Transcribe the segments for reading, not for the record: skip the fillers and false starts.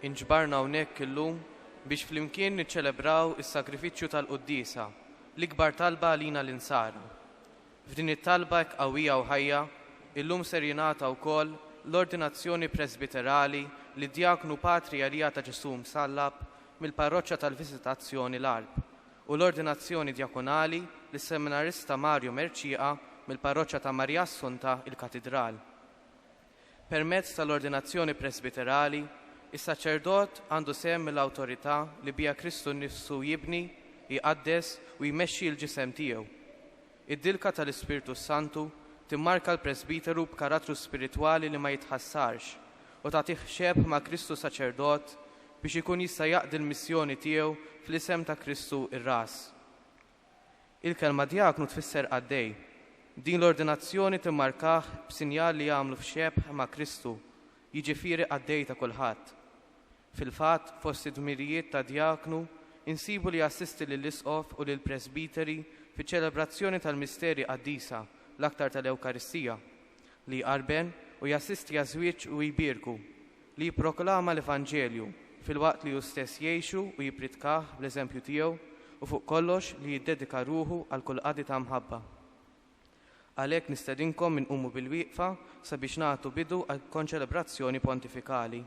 Inġbarna hawnhekk illum biex flimkien niċċelebraw is-sagrifiċċju tal-quddiesa, l-ikbar talba għalina l-Insara. F'din it-talba hekk qawwija u ħajja, illum ser jingħata wkoll l-ordinazzjoni presbiterali lid-Djaknu Patri Elija ta' Ġesù Msallab mill-Parroċċa tal-Viżitazzjoni l-Għarb u l-ordinazzjoni djakonali lis-Seminarista Mario Mercieca mill-Parroċċa ta' Marija Assunta il-Katidral. Permezz tal-ordinazzjoni presbiterali, is-saċerdot għandu sehem mill-awtorità li biha Kristu nnifsu jibni, jqaddes u jmexxi l-ġisem tiegħu. Id-dilka tal-Ispirtu s-Santu timmarka l-presbiteru b'karattru spiritwali li ma jitħassarx u tagħtih xebh ma' Kristu Saċerdot biex ikun jista' jaqdi l-missjoni tiegħu fl-isem ta' Kristu r-Ras. Il-kelma djaknu tfisser qaddej. Din l-ordinazzjoni timmarkah b'sinjal li jagħmlu f'xebh ma' Kristu, jiġifieri qaddej ta' kulħadd. Fil-fatt, fost id-dmirijiet ta' djaknu, insibu li jassisti lill-isqof u lill-presbiteri fiċ-ċelebrazzjoni tal-misteri qaddisa, l-aktar tal-Ewkaristija, li jqarben u jassisti għaż-żwieġ u jbierku, li jipproklama l-Evanġelju filwaqt li hu stess jgħixu u jippritkah bl-eżempju tiegħu u fuq kollox li jiddedika ruħu għal kull qadi ta' mħabba. Għalhekk nistedinkom inqumu bilwieqfa sabiex nagħtu bidu għall-konċelebrazzjoni pontifikali.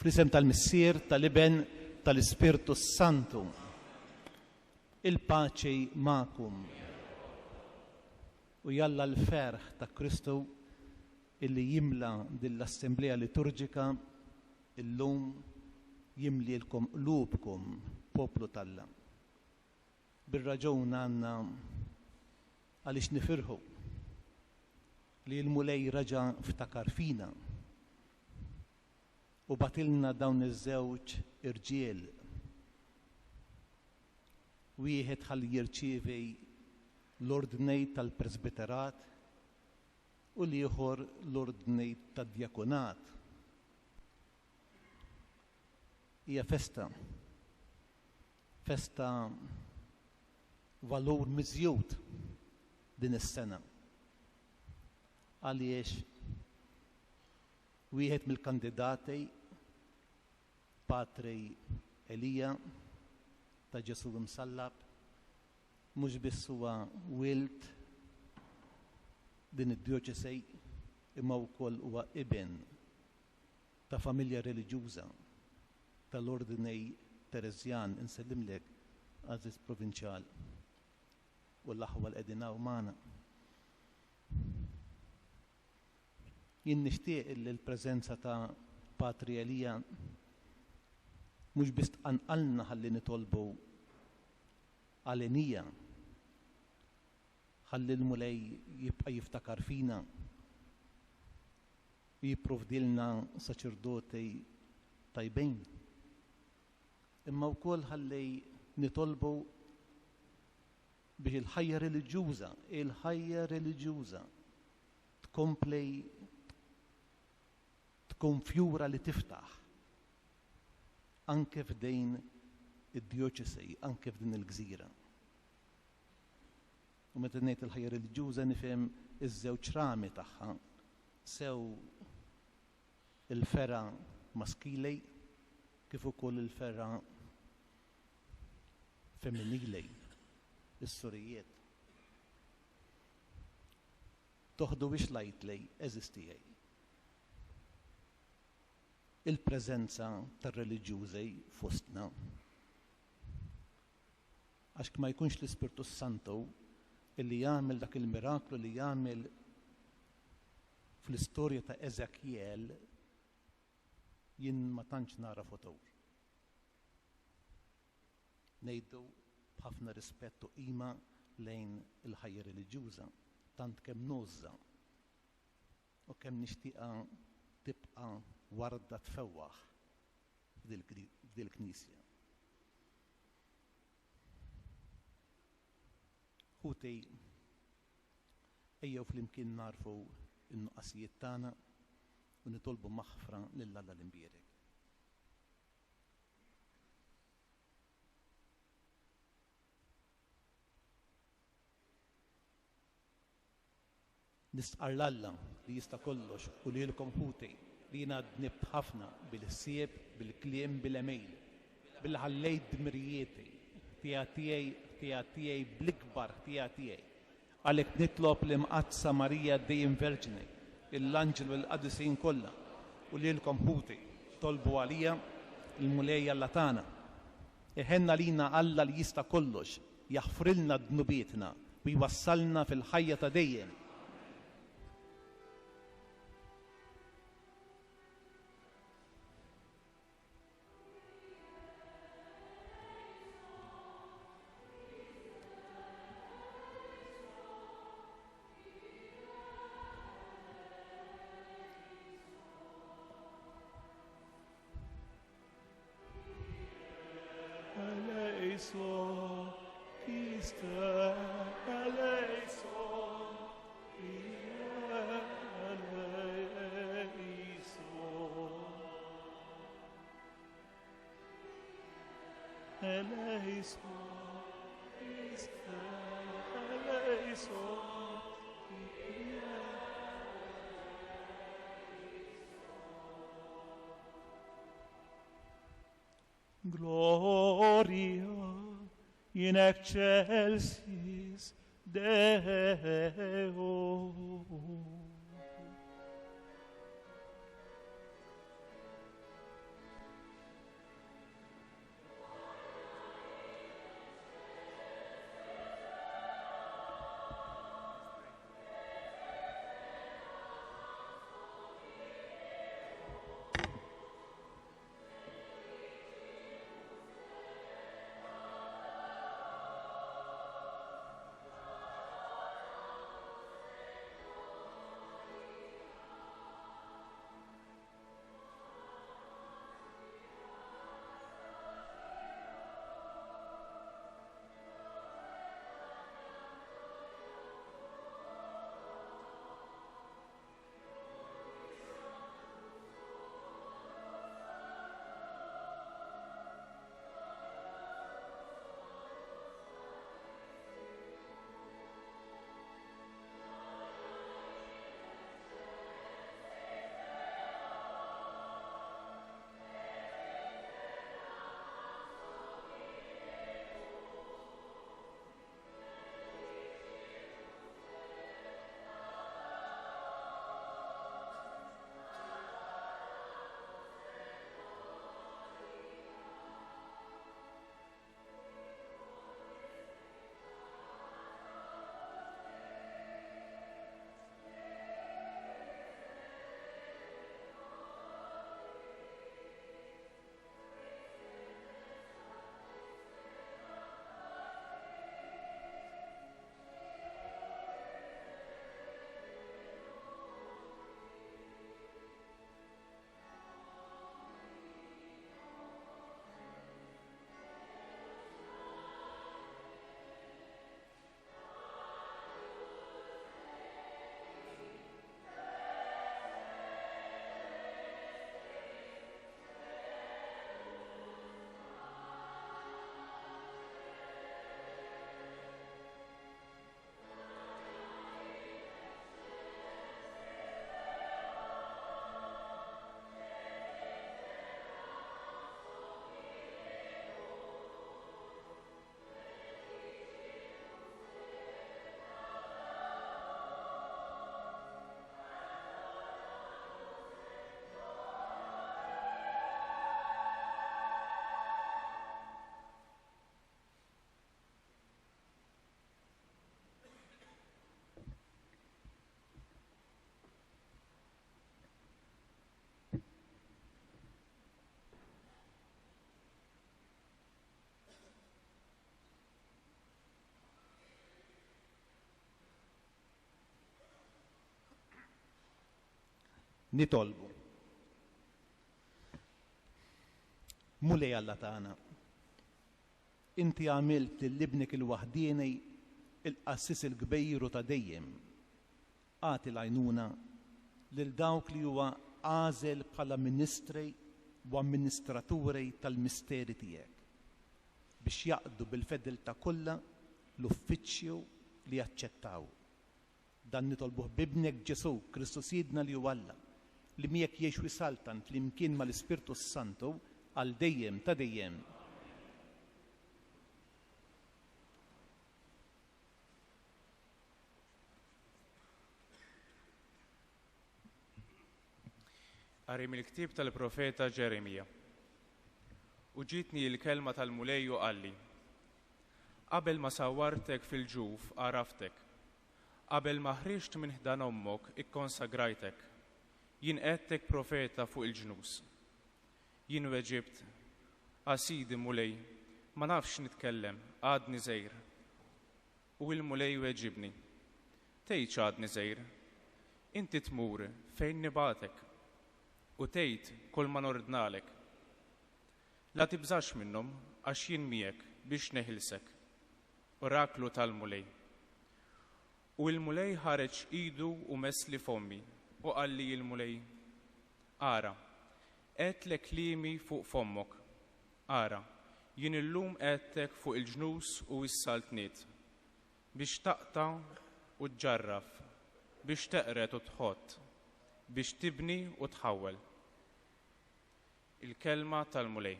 Fl-isem tal-Missier, tal-Iben, tal-Ispirtu s-Santu. Il-paċi magħkom. U jalla l-ferħ ta' Kristu illi jimla din l-assemblea liturġika illum jimlielkom qlubkom, poplu t'Alla. Bir-raġun għandna għaliex nifirħu li l-Mulej reġa' ftakar fina u bagħtilna dawn iż-żewġ irġiel. Wieħed ħalli jirċievi l-ordni tal-presbiterat u l-ieħor l-ordni tad-djakonat. Hija festa. Festa valur miżjud din is-sena. Għaliex wieħed mill-kandidati Patri Elija ta' Ġesu Msallab mhux biss huwa wild din id-djoċesi imma wkoll huwa iben ta' familja reliġjuża tal-Ordni Tereżjan. Insellimlek, għażiż Provinċjal, u l-aħwa li qegħdin hawn magħna. Jien nixtieq li l-preżenza ta' Patri Elija mhux biss tqanqalna ħalli nitolbu għalenija, ħalli l-Mulej jibqa' jiftakar fina u jipprovdilna saċerdoti tajbin. Imma wkoll ħalli nitolbu biex il-ħajja reliġjuża, il-ħajja reliġjuża tkompli tkun fjura li tiftaħ anke f'din id-djoċesi, anke f'din il-gżira. U meta ngħid il-ħajja reliġjuża nifhem iż-żewġ rami tagħha, sew il-fergħa maskili kif ukoll il-fergħa femminili, is-surijiet. Toħduhiex lightly, għeżież tiegħi. Il-preżenza tar-reliġjużi fostna. Għax ma jkunx l-Ispirtu s-Santu illi jagħmel dak il-miraklu li jagħmel fl-istorja ta' Eżekjel, jien ma tantx nara futur. Ngħidu b'ħafna rispett u qima lejn il-ħajja reliġjuża, tant kemm ngħożżha u kemm nixtieqha tibqa' warda tfewwaħ f'dil-Knisja. Ħuti, ejjew flimkien nagħrfu n-nuqqasijiet tagħna u nitolbu maħfra lil Alla l-Imbierek. Nistqarr 'l Alla li jista' kollox u lilkom ħuti li jiena dnibt ħafna bil-ħsieb, bil-kliem, bil-għemil, billi ħallejt dmirijieti, ħtija tiegħi, ħtija tiegħi, bl-ikbar ħtija tiegħi. Għalhekk nitlob l-Imqaddsa Marija dejjem Verġni, l-anġli u l-qaddisin kollha, u lilkom ħuti, tolbu għalija l-Mulej Alla tagħna. Iħenn għalina Alla li jista' kollox, jaħfrilna dnubietna u jwassalna fil-ħajja ta' dejjem. Gloria in excelsis Deo. Nitolbu. Mulej Alla tagħna, inti għamilt lil Ibnek il-waħdieni il-qassis il-kbir u ta' dejjem. Agħti l-għajnuna lil dawk li huwa għażel bħala ministri u amministraturi tal-misteri tiegħek, biex jaqdu bil-fedeltà kollha l-uffiċċju li aċċettaw. Dan nitolbuh b'Ibnek Ġesù, Kristu Sidna li hu Alla, li miegħek jgħix u jsaltan flimkien mal-Ispirtu s-Santu għal dejjem ta' dejjem. Qari mill-ktieb tal-profeta Ġeremija. U ġietni l-kelma tal-Mulej u qalli, Qabel ma sawwartek fil-ġuf għaraftek, qabel ma ħriġt minn ħdan ommok ikkonsagrajtek, jien qegħdtek profeta fuq il-ġnus. Jien weġibt, A Sidi Mulej, ma nafx nitkellem, għadni żgħir. U l-Mulej weġibni, Tgħidx għadni żgħir. Inti tmur fejn nibgħatek, u tgħid kulma nordnalek. La tibżax minnhom, għax jien miegħek biex neħilsek. Oraklu tal-Mulej. U l-Mulej ħareġ idu u messli fommi, u qalli l-Mulej, Ara, qegħdtlek kliemi fuq fommok. Ara, jien illum qegħdtek fuq il-ġnus u s-saltniet, biex taqta' u ġġarraf, biex teqred u tħott, biex tibni u tħawwel. Il-Kelma tal-Mulej.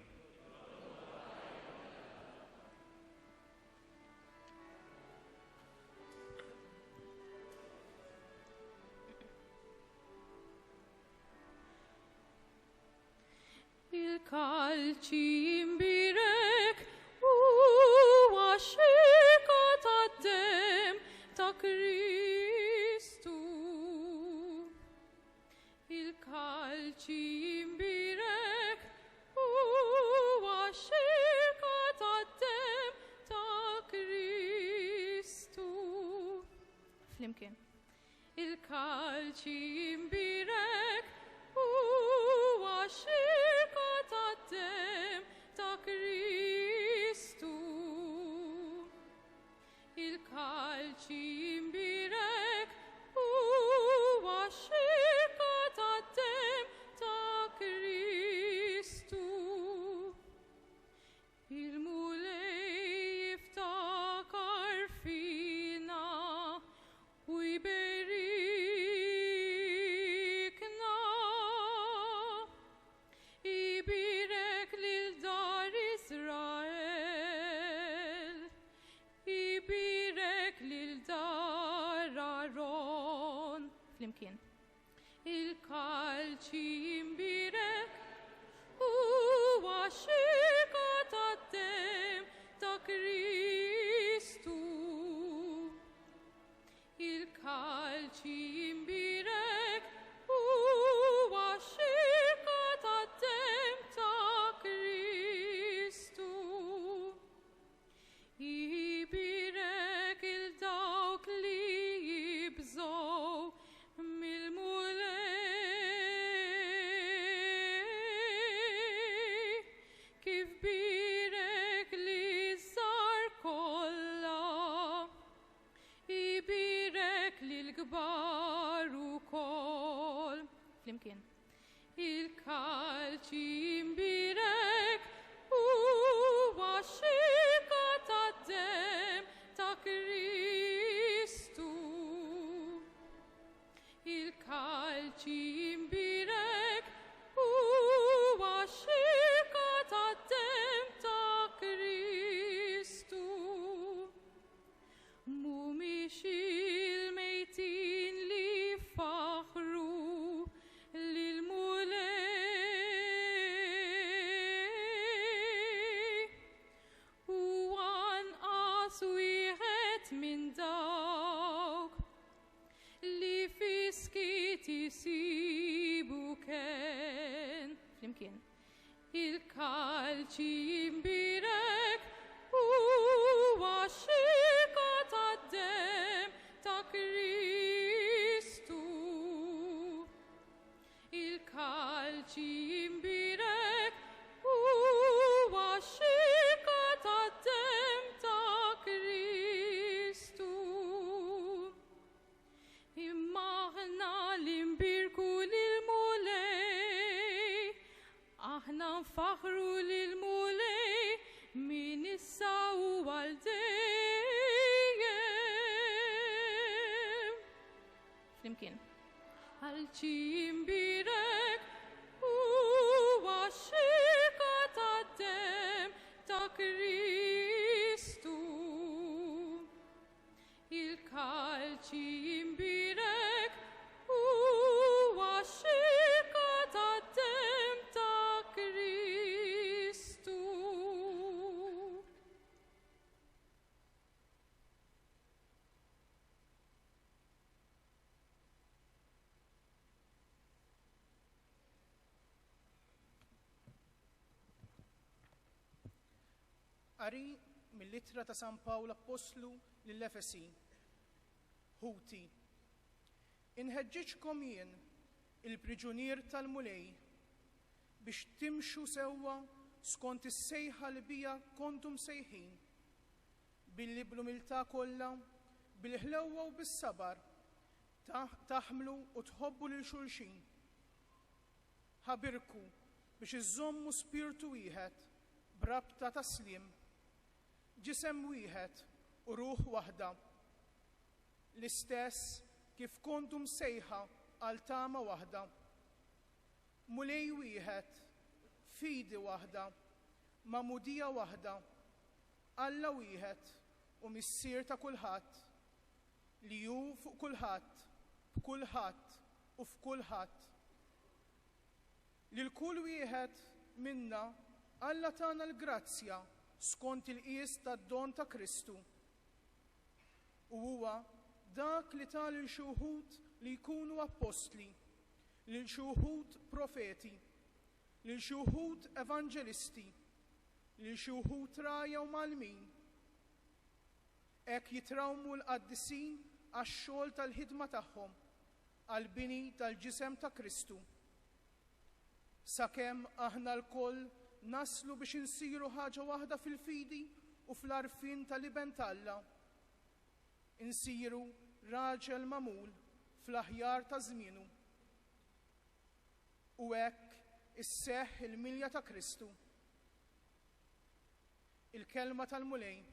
Il-kalċi imbierek huwa xirka tad-demm ta' Kristu. Il-kalċi imbierek huwa xirka tad-demm ta' Kristu. Flimkien. Il-kalċi imbierek huwa xirka tad-demm ta' Kristu. Il-kalċi imbierek huwa xirka tad-demm ta' Kristu. Il-Mulej jiftakar fina u jberikna. Ibierek lil dar Israel. Ibierek lil dar Aron. Flimkien. Il-kalċi imbierek huwa xirka tad-demm ta' Kristu. Il-kalċi imbierek huwa xirka tad-demm ta' Kristu. Ibierek il dawk li jibżgħu mill-Mulej, kif bierek liż-żgħar kollha, ibierek lill-kbar ukoll. Flimkien. Il-kalċi imbierek huwa xirka tad-demm ta' Kristu. Il-kalċi imbierek huwa xirka tad-demm ta' Kristu. Mhumiex il-mejtin li faħru lill-Mulej, u anqas wieħed minn dawk li fis-skiet isibu kenn. Flimkien. Il-kalċi imbierek huwa xirka tad-demm ta' Kristu. Il-kalċi imbierek huwa x-xirka tad-demm ta' Kristu. Imma aħna li nbierku lill-Mulej, aħna nfaħħru lill-Mulej minn issa u għal dejjem. Flimkien. Kalċi imbierek huwa x-xirka tad-demm ta' Kristu. Il-kalċi imbierek huwa x-xirka tad-demm ta' Kristu. Qari mill-ittra ta' San Pawl Appostlu lill-Efesin. Ħuti, inħeġġiġkom jien, il-priġunier tal-Mulej, biex timxu sewwa skont is-sejħa li biha kontu msejħin, billi bl-umiltà kollha, bil-ħlewwa u bis-sabar, taħmlu u tħobbu lil xulxin. Ħabirku biex iżżommu spirtu wieħed b'rabta ta' sliem, ġisem wieħed u ruħ waħda, l-istess kif kontu msejħa għal tama waħda. Mulej wieħed, fidi waħda, magħmudija waħda, Alla wieħed u Missier ta' kulħadd, li hu fuq kulħadd, b'kulħadd u f'kulħadd. Lil kull wieħed minna Alla tana l-grazzja skont il-qies tad-don ta' Kristu. U huwa dak li ta lil xi wħud li jkunu appostli, lil xi wħud profeti, lil xi wħud evanġelisti, lil xi wħud rgħajja u mgħallmin. Hekk jitrawmu l-qaddisin għax-xogħol tal-ħidma tagħhom, għall-bini tal-ġisem ta' Kristu. Sakemm aħna lkoll naslu biex insiru ħaġa waħda fil-fidi u fl-għarfien tal-Iben t'Alla. Insiru raġel magħmul fl-aħjar ta' żmienu. U hekk isseħħ il-milja ta' Kristu. Il-Kelma tal-Mulej.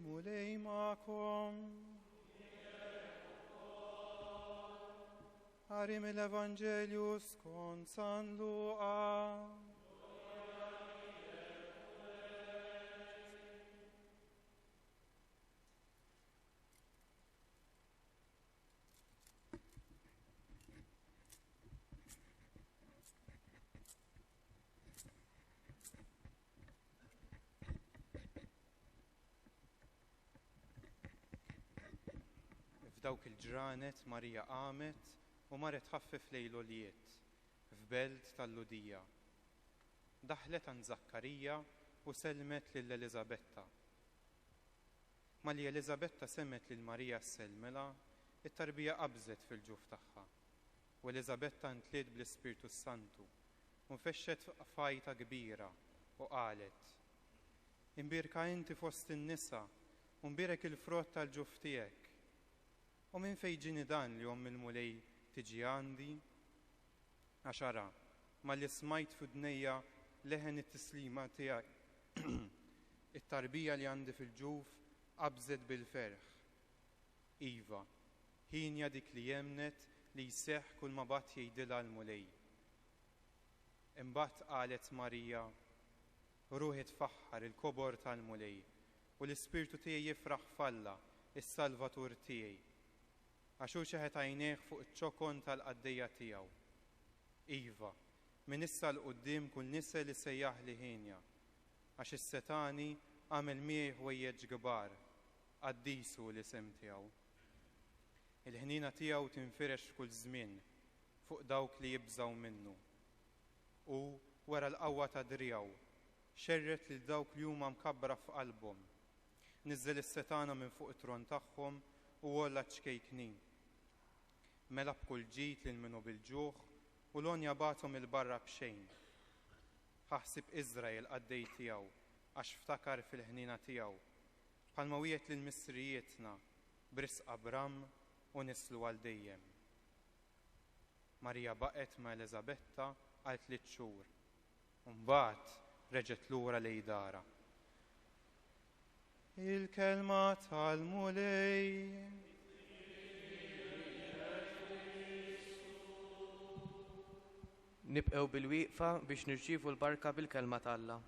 Il-Mulej magħkom. Qari mill-Evanġelju skont San Luqa. F'dawk il-ġranet Marija qamet u marret tħaffef lejn l-għoljiet, f'belt tal-Lhudija. Daħlet għand Żakkarija u sellmet lil Eliżabetta. Malli Eliżabetta semgħet lil Marija ssellmilha, it-tarbija qabżet fil-ġuf tagħha. U Eliżabetta ntliet bl-Ispirtu s-Santu, u nfexxet f'għajta kbira, u qalet, Imbierka inti fost in-nisa, u mbierek il-frott tal-ġuf tiegħek. U minn fejn ġieni dan li Omm il-Mulej tiġi għandi? Għax ara, malli smajt f'widnejja leħen it-tislima tiegħek, it-tarbija li għandi fil-ġuf qabżet bil-ferħ. Iva, hienja dik li emmnet li jseħħ kulma bagħat jgħidilha l-Mulej. Imbagħad qalet Marija, Ruħi tfaħħar il-kobor tal-Mulej, u l-ispirtu tiegħi jifraħ f'Alla, is-Salvatur tiegħi. Għax hu xeħet għajnejh fuq iċ-ċokon tal-qaddejja tiegħu. Iva, minn issa 'l quddiem kull nisel isejjaħli hienja, għax is-Setgħani għamel miegħi ħwejjeġ kbar, qaddis hu l-isem tiegħu. Il-ħniena tiegħu tinfirex f'kull żmien fuq dawk li jibżgħu minnu. Hu wera l-qawwa ta' driegħu, xerred lil dawk li huma mkabbra f'qalbhom. Niżżel is-setgħana minn fuq it-tron tagħhom u għolla ċ-ċkejknin. Mela b'kull ġid lil min hu bil-ġuħ u l-għonja bagħathom 'il barra b'xejn. Ħa ħsieb Iżrael qaddej tiegħu, għax ftakar fil-ħniena tiegħu, bħalma wiegħed lil missirijietna, b'risq Abram u nislu għal dejjem. Marija baqgħet ma' Eliżabetta għal tliet xhur, u mbagħad reġgħet lura lejn darha. Il-kelma tal-Mulej. Nibqgħu bil-wieqfa biex nirċievu l-barka bil-kelma t'Alla.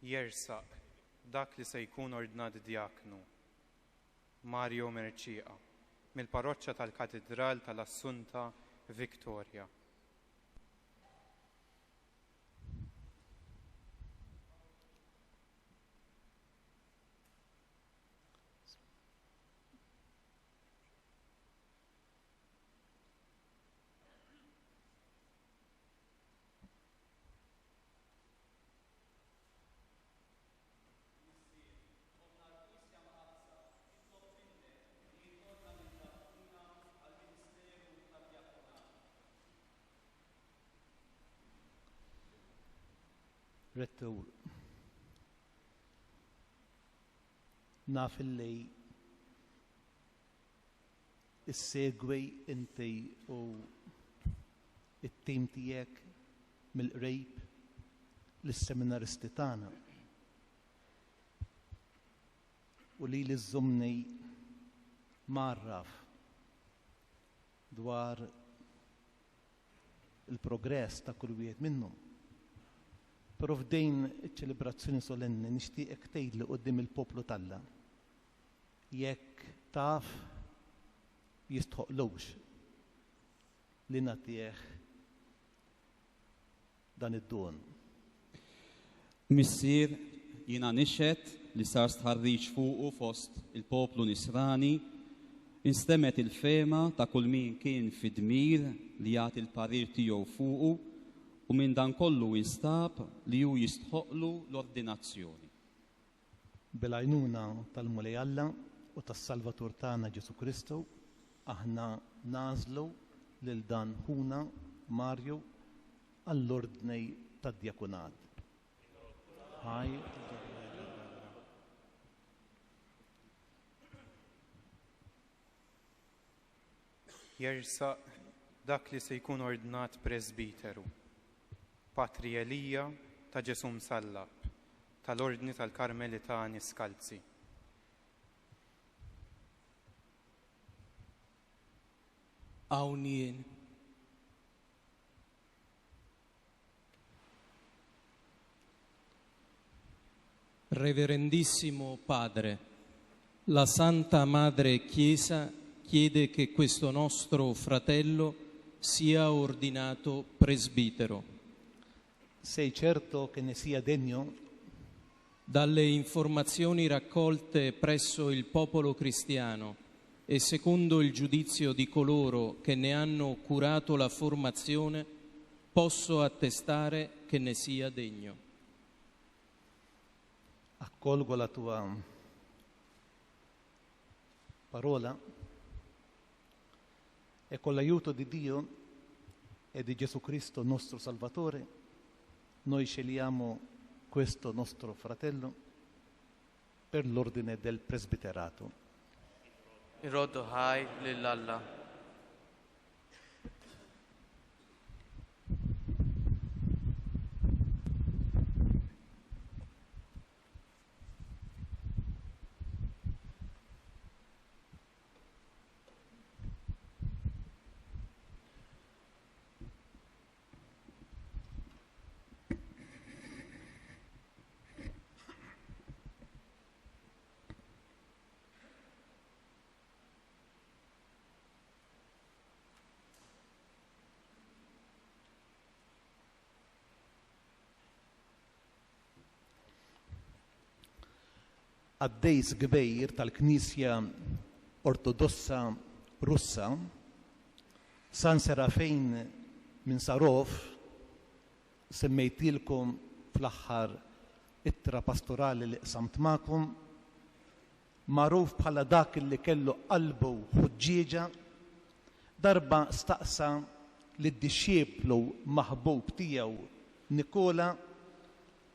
Jersaq dak li se jkun ordnat djaknu, Mario Mercieca, mill-Parroċċa tal-Katidral tal-Assunta, Victoria. Rettur, naf illi issegwi inti u it-tim tiegħek mill-qrib lis-seminaristi tagħna. U li li żżommni mgħarraf dwar il-progress ta' kull wieħed minnhom. Però f'din iċ-ċelebrazzjoni solenni nixtieqek tgħidli quddiem il-poplu t'Alla jekk taf jistħoqlux li nagħtih dan id-don. Missier, jiena nixhed li sar stħarriġ fuqu fost il-poplu Nisrani, instemgħet il-fehma ta' kull min kien fid-dmir li jagħti l-parir tiegħu fuqu, u minn dan kollu instab li hu jistħoqqlu l-ordinazzjoni. Bil-għajnuna tal-Mulej Alla u tas-Salvatur tagħna Ġesù Kristu, aħna nagħżlu lil dan ħuna Mario għall-ordni tad-djakunat. Ħaj. Jersaq dak li se jkun ordnat presbiteru, Patri Elija ta' Ġesù Msallab, tal-Ordni tal-Karmelitani Skalzi. Hawn jien. Reverendissimo Padre, la Santa Madre Chiesa chiede che questo nostro fratello sia ordinato presbitero. Sei certo che ne sia degno? Dalle informazioni raccolte presso il popolo cristiano e secondo il giudizio di coloro che ne hanno curato la formazione, posso attestare che ne sia degno. Accolgo la tua parola e con l'aiuto di Dio e di Gesù Cristo nostro Salvatore, noi scegliamo questo nostro fratello per l'ordine del presbiterato. Irroddu ħaj lil Alla. Qaddejs kbir tal-Knisja Ortodossa Russa, San Serafin minn Sarov, semmejtilkom fl-aħħar ittra pastorali li qsamt magħkom, magħruf bħala dak li kellu qalbu ħuġġieġa, darba staqsa lid-dixxiplu maħbub tiegħu Nikola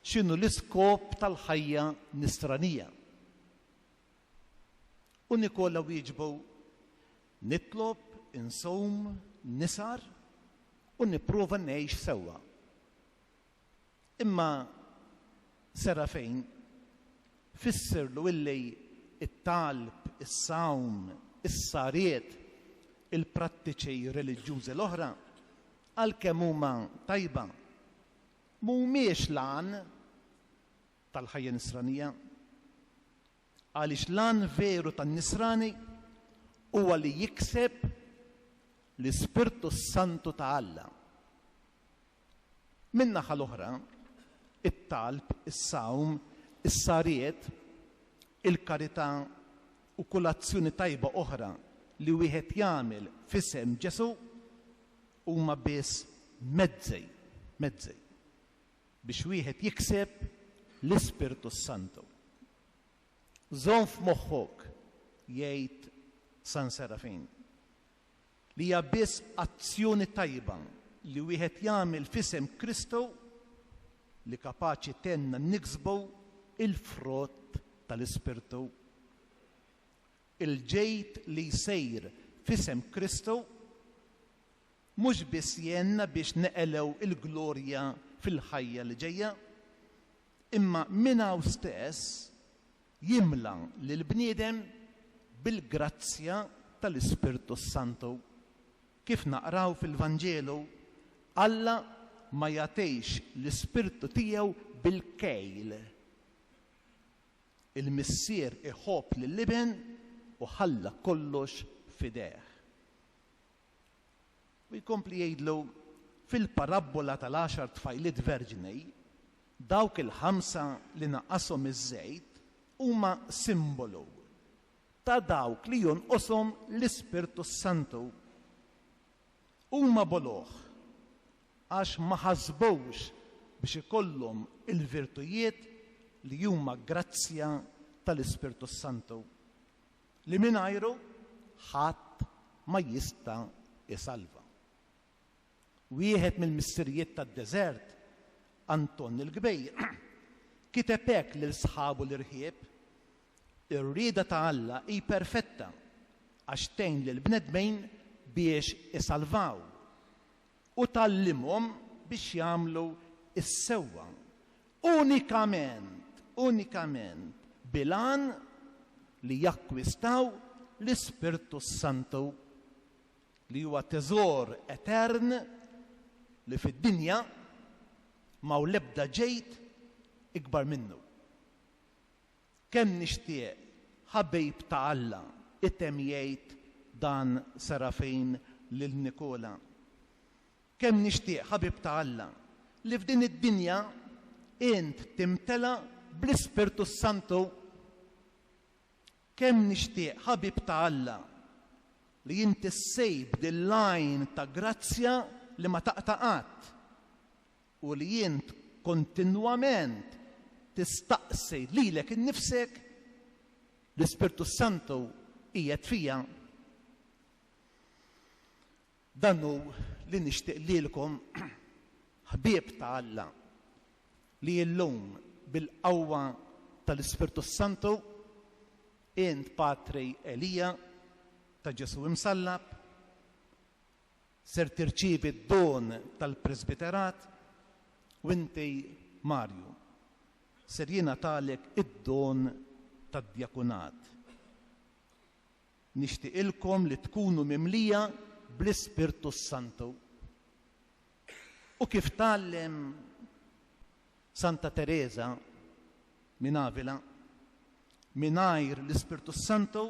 x'inhu l-iskop tal-ħajja nisranija. U Nikola wieġbu, Nitlob, insum, nisar u nipprova ngħix sewwa. Imma Serafin fissirlu illi t-talb, is-sawm, is-sariet, il-prattiċi reliġjużi l-oħra, għalkemm huma tajba, mhumiex l-għan tal-ħajja nisranija. Għaliex l-għan veru tan-nisrani huwa li jikseb l-Ispirtu s-Santu ta' Alla. Min-naħa l-oħra, it-talb, is-sawm, is-sariet, il-karità u kull azzjoni tajba oħra li wieħed jagħmel f'isem Ġesù huma biss mezzi, mezzi, biex wieħed jikseb l-Ispirtu s-Santu. Żomm f'moħħok, jgħid San Serafin, li hija biss azzjoni tajba li wieħed jagħmel f'isem Kristu li kapaċi tgħinna niksbu l-frott tal-Ispirtu. Il-ġid li jsir f'isem Kristu mhux biss jgħinna biex neqilgħu l-glorja fil-ħajja li ġejja, imma minn hawn stess jimla lill-bniedem bil-grazzja tal-Ispirtu s-Santu, kif naqraw fil-Vanġelu. Alla ma jagħtix l-Ispirtu tiegħu bil-kejl. Il-Missier iħobb lill-Iben u ħalla kollox f'idejh. U jkompli jgħidlu, fil-parabbola tal-għaxar tfajliet verġni, dawk il-ħamsa li naqashom iż-żejt huma simbolu ta' dawk li jonqoshom l-Ispirtu s-Santu. Huma boloh għax ma ħasbux biex ikollhom il-virtujiet li huma grazzja tal-Ispirtu s-Santu, li mingħajru ħadd ma jista' jsalva. Wieħed mill-missirijiet tad-deżert, Anton il-Kbir, kiteb hekk lil sħabu l-irħieb, Ir-rieda ta' Alla hi perfetta għax tgħin lill-bnedmin biex isalvaw u tgħallimhom biex jagħmlu s-sewwa, unikament, unikament bil-għan li jakkwistaw l-Ispirtu s-Santu, li huwa teżor etern li fid-dinja m'hawn l-ebda ġid ikbar minnu. Kemm nixtieq, ħabib ta' Alla, itemm jgħid dan Serafin lil Nikola. Kemm nixtieq, ħabib ta' Alla, li f'din id-dinja int timtela bl-Ispirtu s-Santu. Kemm nixtieq, ħabib ta' Alla, li inti ssib din l-għajn ta' grazzja li ma taqta' qatt, u li int kontinwament tistaqsi lilek innifsek, L-Ispirtu s-Santu qiegħed fija? Dan hu li nixtieq lilkom, ħbieb ta' Alla, li llum bil-qawwa tal-Ispirtu s-Santu, int Patri Elija ta' Ġesù Imsallab, Ser tirċievi d-don tal-presbiterat u inti, Mario, ser jingħatalek id-don tad-djakunat. Nixtieqilkom li tkunu mimlija bl-Ispirtu s-Santu. U kif tgħallem Santa Tereża minn Avila, mingħajr l-Ispirtu s-Santu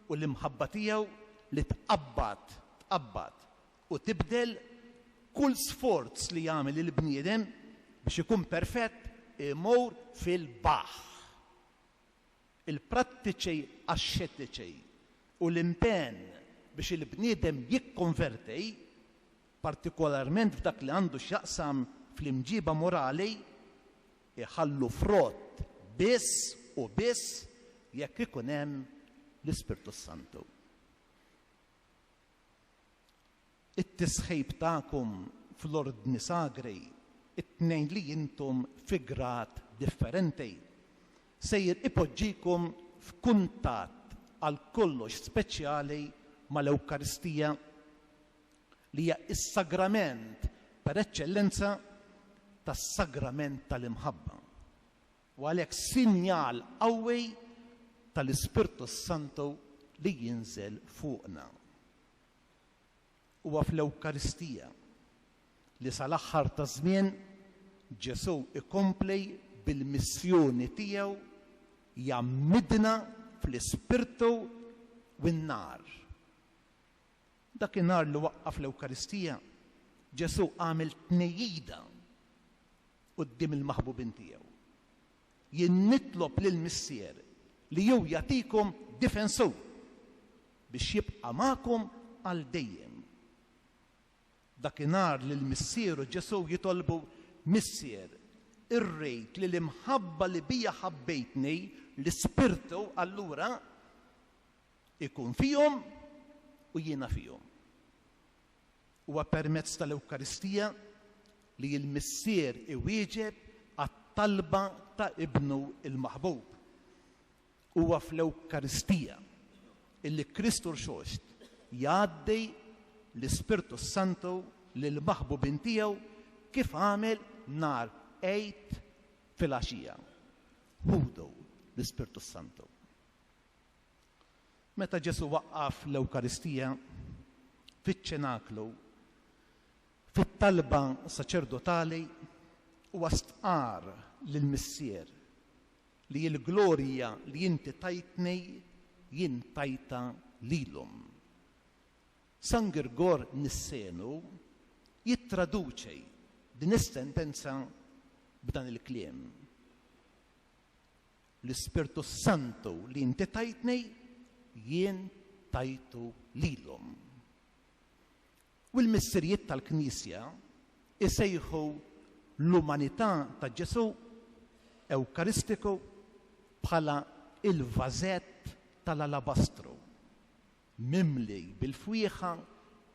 u l-imħabba tiegħu li tqabbad, tqabbad u tibdel kull sforz li jagħmel il-bniedem biex ikun perfett imur fil-baħħ. Il-prattiċi axxetiċi u l-impenn biex il-bniedem jikkonverti, partikolarment f'dak li għandu x'jaqsam fl-imġiba morali, iħallu frott biss u biss jekk ikun hemm l-Ispirtu s-Santu. It-tisħib tagħkom fl-ordni sagri, it-tnejn li intom fi grad differenti, sejjer ipoġġikom f'kuntatt għal kollox speċjali mal-Ewkaristija, li hija s-sagrament per eċċellenza tas-sagrament tal-imħabba, u għalhekk sinjal qawwi tal-Ispirtu s-Santu li jinżel fuqna. Huwa fl-Ewkaristija li sal-aħħar taż-żmien Ġesù jkompli bil-missjoni tiegħu jgħammidna fl-Ispirtu u n-nar. Dakinhar li waqqaf l-Ewkaristija, Ġesù għamel tnejjida quddiem il-maħbubin tiegħu. Jien nitlob lill-Missier li hu jagħtikom difensur biex jibqa' magħkom għal dejjem. Dakinhar li l-Missier u Ġesù jitolbu, Missier, irrid li l-imħabba li bija ħabbejtni, l-Ispirtu, allura, ikun fihom u jiena fihom. Huwa permezz tal-Ewkaristija li l-Missier iwieġeb għat-talba ta' Ibnu l-maħbub. Huwa fl-Ewkaristija illi Kristu Rxoxt jgħaddi l-Ispirtu s-Santu lill-maħbubin tiegħu kif għamel nhar Għid filgħaxija. Ħudu l-Ispirtu s-Santu. Meta Ġesù waqqaf l-Ewkaristija fiċ-ċenaklu, Fit-talba saċerdotali huwa stqarr lill-Missier li l-glorja li inti tajtni jien tajtha lilhom. San Girgor Nissenu jittraduċi din is-sentenza b'dan il-kliem, L-Ispirtu s-Santu li inti tajtni jien tajtu lilhom. U l-Missirijiet tal-Knisja jsejħu l-umanità ta' Ġesù Ewkaristiku bħala l-vażett tal-alabastru mimli bil-fwieħa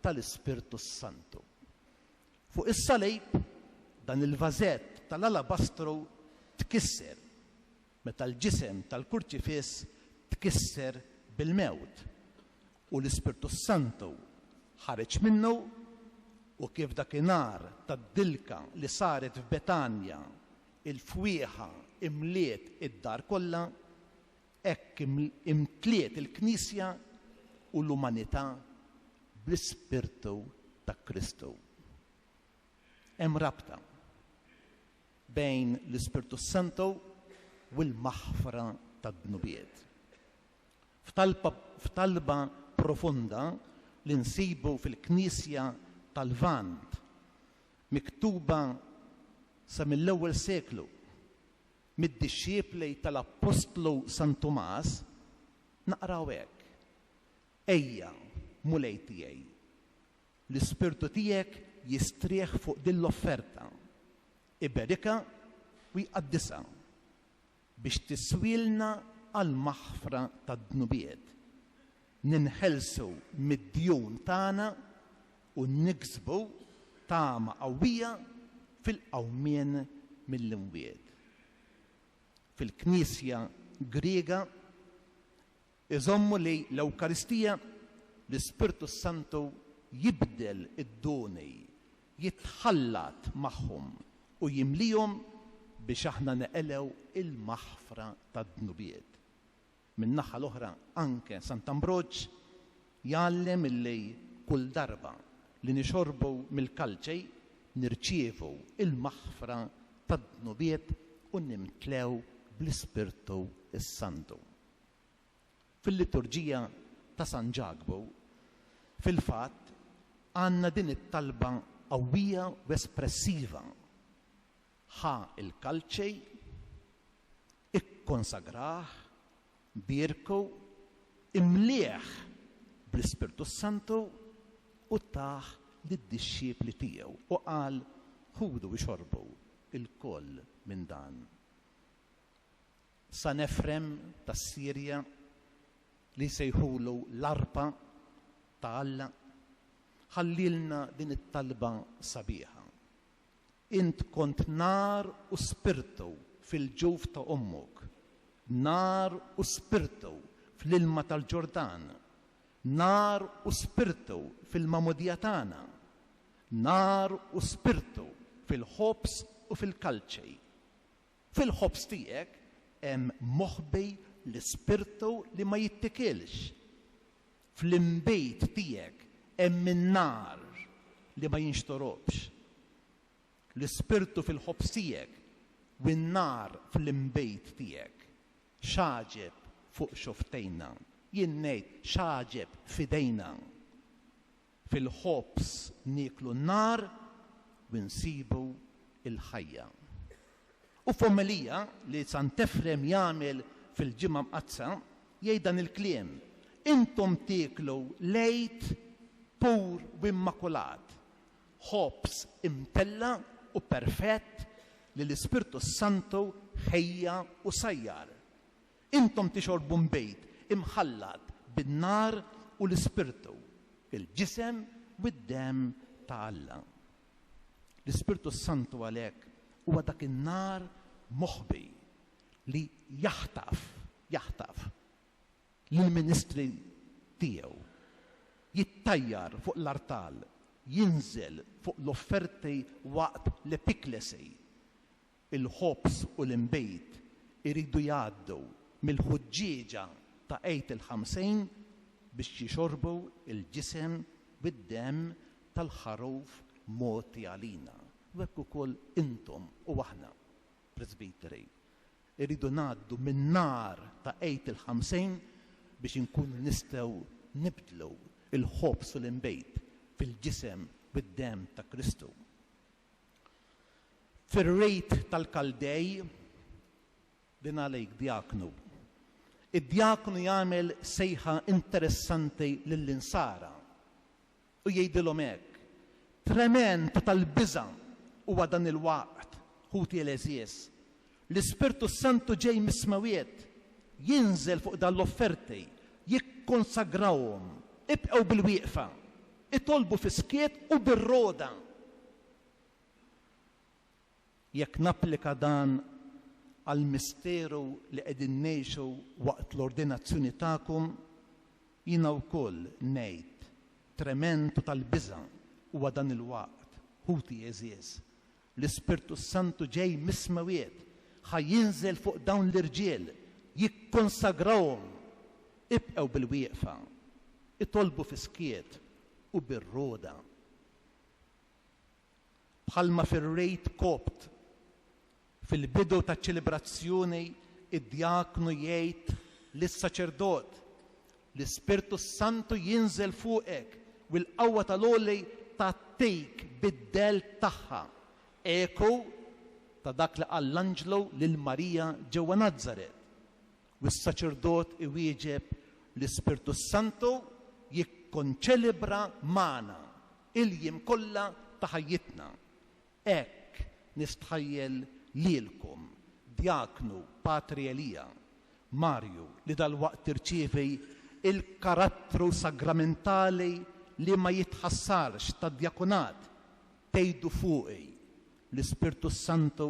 tal-Ispirtu s-Santu. Fuq is-salib, dan il-vażett tal-alabastru tkisser meta l-ġisem tal-Kurċifiss tkisser bil-mewt u l-Ispirtu s-Santu ħareġ minnu u kif dakinhar tad-dilka li saret f'Betanja il-fwieħa imliet id-dar kollha, hekk imtliet il-Knisja u l-umanità bl-Ispirtu ta' Kristu. Hemm rabta bejn l-Ispirtu s-Santu u l-maħfra tad-dnubiet. F'talba profonda li nsibu fil-Knisja tal-Lvant, miktuba sa mill-ewwel seklu mid-dixxipli tal-Appostlu San Tumas, naqraw hekk, Ejja, Mulej tiegħi, l-Ispirtu tiegħek jistrieħ fuq din l-offerta, iberikha u jqaddisha, biex tiswielna għall-maħfra tad-dnubiet, ninħelsu mid-djun tagħna u niksbu tama qawwija fil-qawmien mill-imwiet. Fil-Knisja Griega iżommu li l-Ewkaristija, l-Ispirtu s-Santu jibdel id-doni, jitħallat magħhom u jimlihom biex aħna neqilgħu il-maħfra tad-dnubiet. Min-naħa l-oħra anke Sant'Ambroġ jgħallem illi kull darba li nixorbu mill-kalċi nirċievu l-maħfra tad-dnubiet u nimtlew bl-Ispirtu s-Santu. Fil-liturġija ta' San Ġakbu, fil-fatt, għandna din it-talba qawwija u espressiva, Ħa l-kalċi, ikkonsagrah, bierku, imlieh bl-Ispirtu s-Santu u tah lid-dixxipli tiegħu u qal, Ħudu ixorbu lkoll minn dan. San Efrem tas-Sirja, li jsejħulu l-arpa ta' Alla, ħallielna din it-talba sabiħa. Int kont nar u spirtu fil-ġuf ta' ommok, nar u spirtu fl-ilma tal-Ġordan, nar u spirtu fil-magħmudija tagħna, nar u spirtu fil-ħobż u fil-kalċi. Fil-ħobż tiegħek hemm moħbi l-ispirtu li ma jittikilx. Fl-inbid tiegħek hemm in-nar li ma jinxtorobx. L-ispirtu fil-ħobż tiegħek u n-nar fl-inbid tiegħek. X'għaġeb fuq xofftejna, jien ngħid x'għaġeb f'idejna. Fil-ħobż nieklu n-nar u nsibu l-ħajja. U f'omelija li Sant'Efrem jagħmel fil-Ġimgħa Mqaddsa jgħid dan il-kliem, Intom tieklu l-Għid pur u immakulat, ħobż imtella' u perfett li l-Ispirtu s-Santu ħejja u sajjar. Intom tixorbu nbid imħallat bin-nar u l-Ispirtu, il-ġisem u d-demm ta' Alla. L-Ispirtu s-Santu għalhekk huwa dak in-nar moħbi li jaħtaf, jaħtaf lill-ministri tiegħu, jittajjar fuq l-artal, jinżel fuq l-offerti waqt l-epiklesi, Il-ħobż u l-inbid iridu jgħaddu mill-ħuġġieġa ta' Għid il-Ħamsin biex jixorbu l-ġisem u d-demm tal-Ħaruf mogħti għalina. U hekk ukoll intom u aħna, presbiteri, irridu ngħaddu min-nar ta' Għid il-Ħamsin biex inkunu nistgħu nibdlu l-ħobż u l-inbejt fil-ġisem u d-demm ta' Kristu. Fir-rit tal-Kaldej, din għalik djaknu, id-djaknu jagħmel sejħa interessanti lill-insara u jgħidilhom hekk, Tremend u tal-biża' huwa dan il-waqt, ħuti l-għeżież. L-Ispirtu s-Santu ġej mis-smewwiet, jinżel fuq dan l-offerti, jikkonsagrahom. Ibqgħu bil-wieqfa, itolbu fis-skiet u bir-rogħda. Jekk napplika dan għall-misteru li qegħdin ngħixu waqt l-ordinazzjoni tagħkom, jiena wkoll ngħid, tremend u tal-biża' huwa dan il-waqt, ħuti għeżież. L-Ispirtu s-Santu ġej mis-smewwiet, ħa jinżel fuq dawn l-irġiel, jikkonsagrahom. Ibqgħu bil-wieqfa, itolbu fis-skiet u bir-rogħda. Bħalma fir-Rejt Kopt, fil-bidu taċ-ċelebrazzjoni id-djaknu jgħid lis-saċerdot, L-Ispirtu s-Santu jinżel fuqek u l-qawwa tal-Għoli tgħattik bid-dell tagħha, eku ta' dak li qal l-anġlu lil Marija ġewwa Nazaret. U s-saċerdot iwieġeb, L-Ispirtu s-Santu jikkonċelebra magħna il-jiem kollha ta' ħajjitna. Hekk nistħajjel lilkom, Djaknu Patri Elija, Marju, li dalwaqt tirċievi l-karattru sagramentali li ma jitħassarx tad-djakonat, tgħidu fuqi, L-Ispirtu s-Santu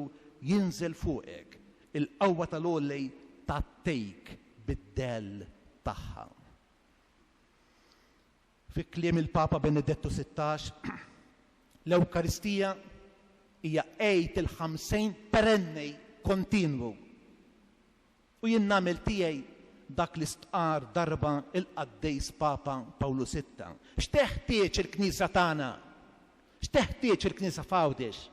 jinżel fuqek, il-qawwa tal-Għoli tgħattik bid-dell tagħha. Fi kliem il-Papa Benedettu 16, l-Ewkaristija hija Għid il-Ħamsejn perenni kontinwu. U jien nagħmel tiegħi dak li stqarr darba l-Qaddis Papa Pawlu Sitta. X'teħtieġ il-Knisja tagħna? X'teħtieġ il-Knisja f'Għawdex?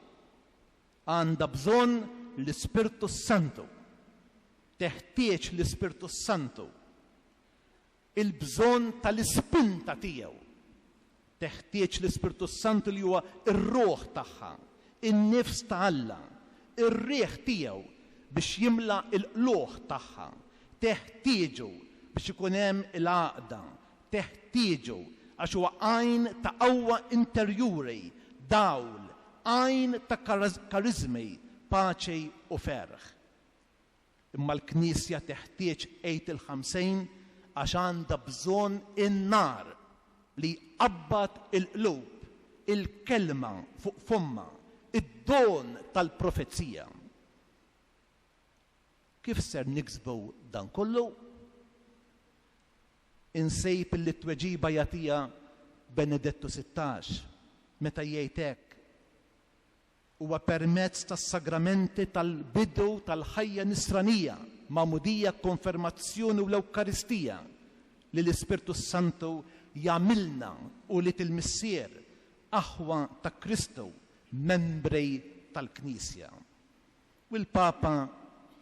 Għandha bżonn l-Ispirtu s-Santu. Teħtieġ l-Ispirtu s-Santu. Il-bżonn tal-ispinta tiegħu. Teħtieġ l-Ispirtu s-Santu li huwa r-ruħ tagħha, in-nifs ta' Alla, ir-riħ tiegħu biex jimla l-qlugħ tagħha. Teħtieġu biex ikun hemm il-għaqda. Teħtieġu għax huwa għajn ta' qawwa interjuri, dawl, għajn ta' kariżmi, paċi u ferħ. Imma l-Knisja teħtieġ Għid il-Ħamsejn għax għandha bżonn in-nar li jqabbad il-qlub, il-kelma fuq fommha, id-don tal-profezija. Kif ser niksbu dan kollu? Insib li t-tweġiba jagħtiha Benedettu 16 meta jgħid hekk, Huwa permezz tas-sagramenti tal-bidu tal-ħajja nisranija, Magħmudija, Konfermazzjoni u l-Ewkaristija, li l-Ispirtu s-Santu jagħmilna ulied il-Missier, aħwa ta' Kristu, membri tal-Knisja. U l-Papa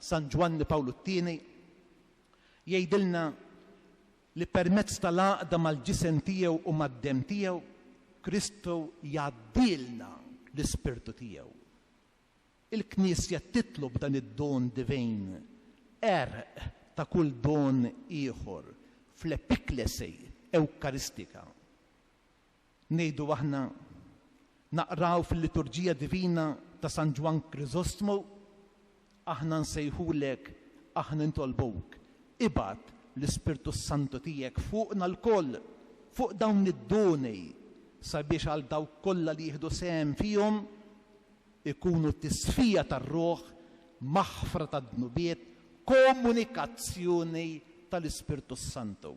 San Ġwanni Pawlu t-Tieni jgħidilna li permezz tal-għaqda mal-ġisem tiegħu u mad-demm tiegħu, Kristu jgħaddilna l-Ispirtu tiegħu. Il-Knisja titlob dan id-don divin, għerq ta' kull don ieħor, fl-epiklesi Ewkaristika. Ngħidu aħna, naqraw fil-liturġija divina ta' San Ġwann Kriżostmu, Aħna nsejħulek, aħna nitolbuk, ibgħat l-Ispirtu s-Santu tiegħek fuqna lkoll, fuq dawn id-doni, sabiex għal dawk kollha li jieħdu sehem fihom ikunu tisfija tar-ruħ, maħfra tad-dnubiet, komunikazzjoni tal-Ispirtu s-Santu.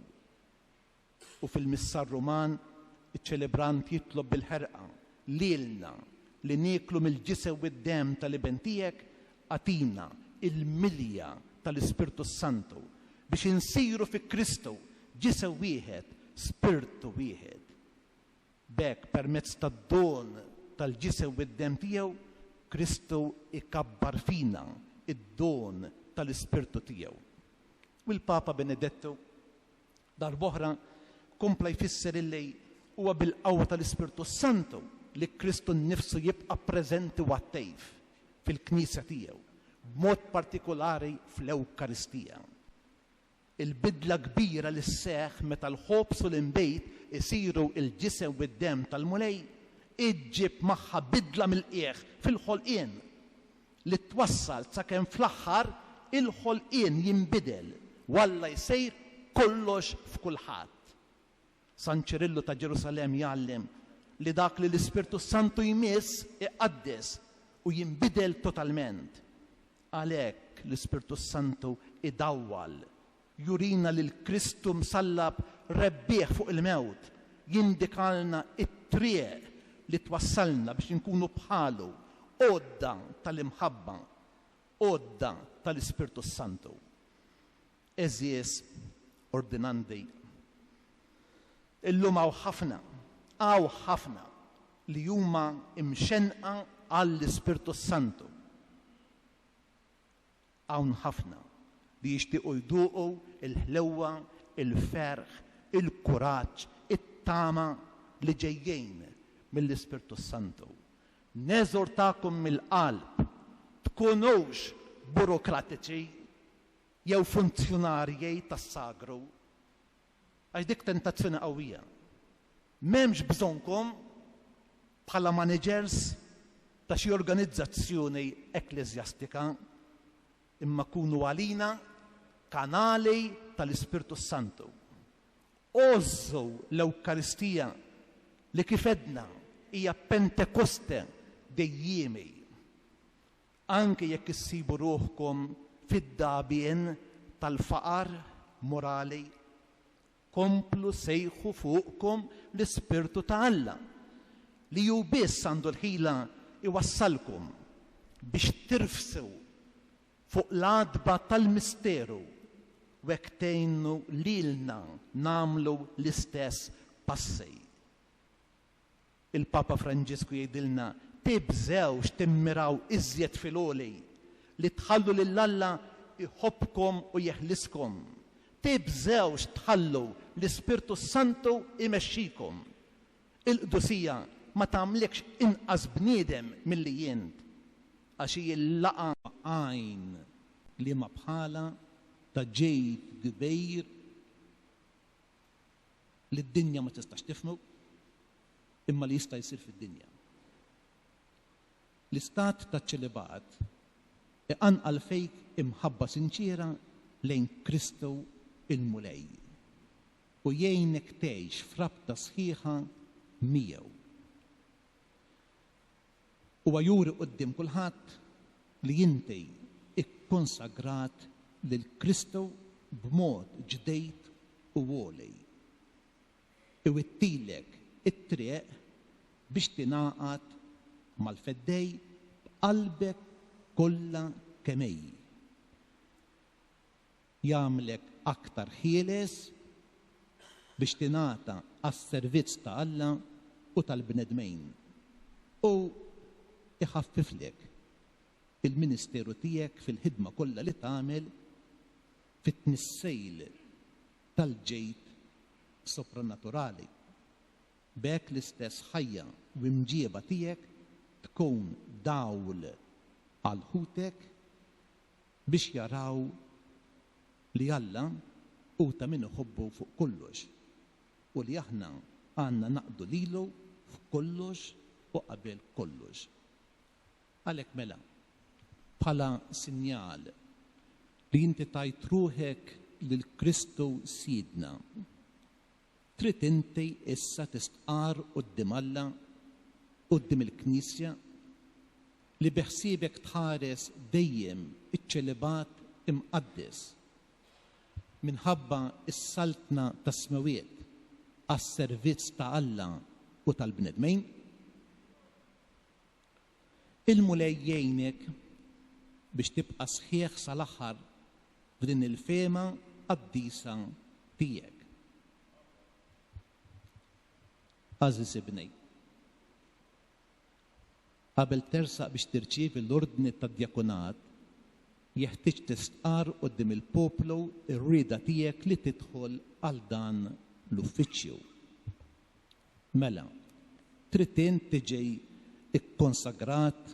U fil-Missal Ruman, iċ-ċelebrant jitlob bil-ħerqa, Lilna, li nieklu mill-ġisem u d-demm tal-Iben tiegħek, agħtina l-milja tal-Ispirtu s-Santu, biex insiru fi Kristu ġisem wieħed, spirtu wieħed. B'hekk, permezz tad-don. tal-ġisem u d-demm tiegħu, Kristu jkabbar fina d-don tal-Ispirtu tiegħu. U l-Papa Benedettu darb'oħra kompla jfisser illi huwa bil-qawwa tal-Ispirtu s-Santu li Kristu nnifsu jibqa' preżenti u attiv fil-Knisja tiegħu, b'mod partikulari fl-Ewkaristija. Il-bidla kbira li sseħħ meta l-ħobż u l-inbid isiru l-ġisem u d-demm tal-Mulej iġġib magħha bidla mill-qiegħ fil-ħolqien li twassal sakemm fl-aħħar il-ħolqien jinbidel u Alla jsir kollox f'kulħadd. San Ċirillu ta' Ġerusalemm jgħallem li dak li l-Ispirtu s-Santu jmiss iqaddes u jinbidel totalment. Għalhekk l-Ispirtu s-Santu idawwal, jurina lil Kristu msallab rebbieħ fuq il-mewt, jindikalna t-triq li twassalna biex inkunu bħalu, għodda tal-imħabba, għodda tal-Ispirtu s-Santu. Għeżież ordinandi, illum hawn ħafna, hawn ħafna li huma mxennqa għall-Ispirtu s-Santu. Hawn ħafna li jixtiequ jduqu l-ħlewwa, il-ferħ, il-kuraġġ, it-tama li ġejjin mill-Ispirtu s-Santu. Neżortakom mill-qalb, tkunux burokratiċi jew funzjonarji tas-sagru, għax dik tentazzjoni qawwija. M'hemmx bżonnkom bħala maniġers ta' xi organizzazzjoni ekkleżjastika, imma kunu għalina kanali tal-Ispirtu s-Santu. Għożżu l-Ewkaristija li kif għedna hija Pentekoste dejjiemi. Anke jekk issibu ruħkom fid-dagħbien tal-faqar morali, komplu sejħu fuqkom l-Ispirtu ta' Alla, li hu biss għandu l-ħila jwassalkom biex tirfsu fuq l-għatba tal-misteru u hekk tgħinu lilna nagħmlu l-istess passi. Il-Papa Franġisku jgħidilna, Tibżgħux timmiraw iżjed fil-għoli, li tħallu lil Alla jħobbkom u jeħliskom. Tibżgħux tħallu l-Ispirtu s-Santu jmexxikom. Il-qdusija ma tagħmlikx inqas bniedem milli int, għax hi l-laqgħa Għajn liema bħalha ta' ġid kbir li d-dinja ma tistax tifhmu imma li jista' jsir fid-dinja. L-istat ta' ċelibat iqanqal fejk imħabba sinċiera lejn Kristu il-Mulej u jgħinek tgħix f'rabta sħiħa miegħu. Huwa juri quddiem kulħadd li inti ikkonsagrat lil Kristu b'mod ġdid u għoli. Iwittilek it-triq biex tingħaqad mal-Feddej b'qalbek kollha kemm hi. Jagħmlek aktar ħieles biex tingħata għas-servizz ta' Alla u tal-bnedmin, u jħaffiflek il-ministeru tiegħek fil-ħidma kollha li tagħmel fit-tnissejl tal-ġid soprannaturali. B'hekk l-istess ħajja u imġieba tiegħek tkun dawl għal ħutek biex jaraw li Alla hu ta' min iħobbu fuq kollox u li aħna għandna naqdu lilu f'kollox u qabel kollox. Għalhekk mela, bħala sinjal li inti tajt ruħek lil Kristu Sidna, trid inti issa tistqarr quddiem Alla, quddiem il-Knisja, li beħsiebek tħares dejjem iċ-ċelibat imqaddes minħabba s-Saltna tas-Smewwiet għas-servizz ta' Alla u tal-bnedmin? Il-Mulej jgħinek biex tibqa' sħiħ sal-aħħar f'din il-fehma qaddisa tiegħek. Għażiż ibni, Qabel tersaq biex tirċievi l-ordni tad-djakonat, jeħtieġ tistqarr quddiem il-poplu r-rieda tiegħek li tidħol għal dan l-uffiċċju. Mela, trid int tiġi kkonsagrat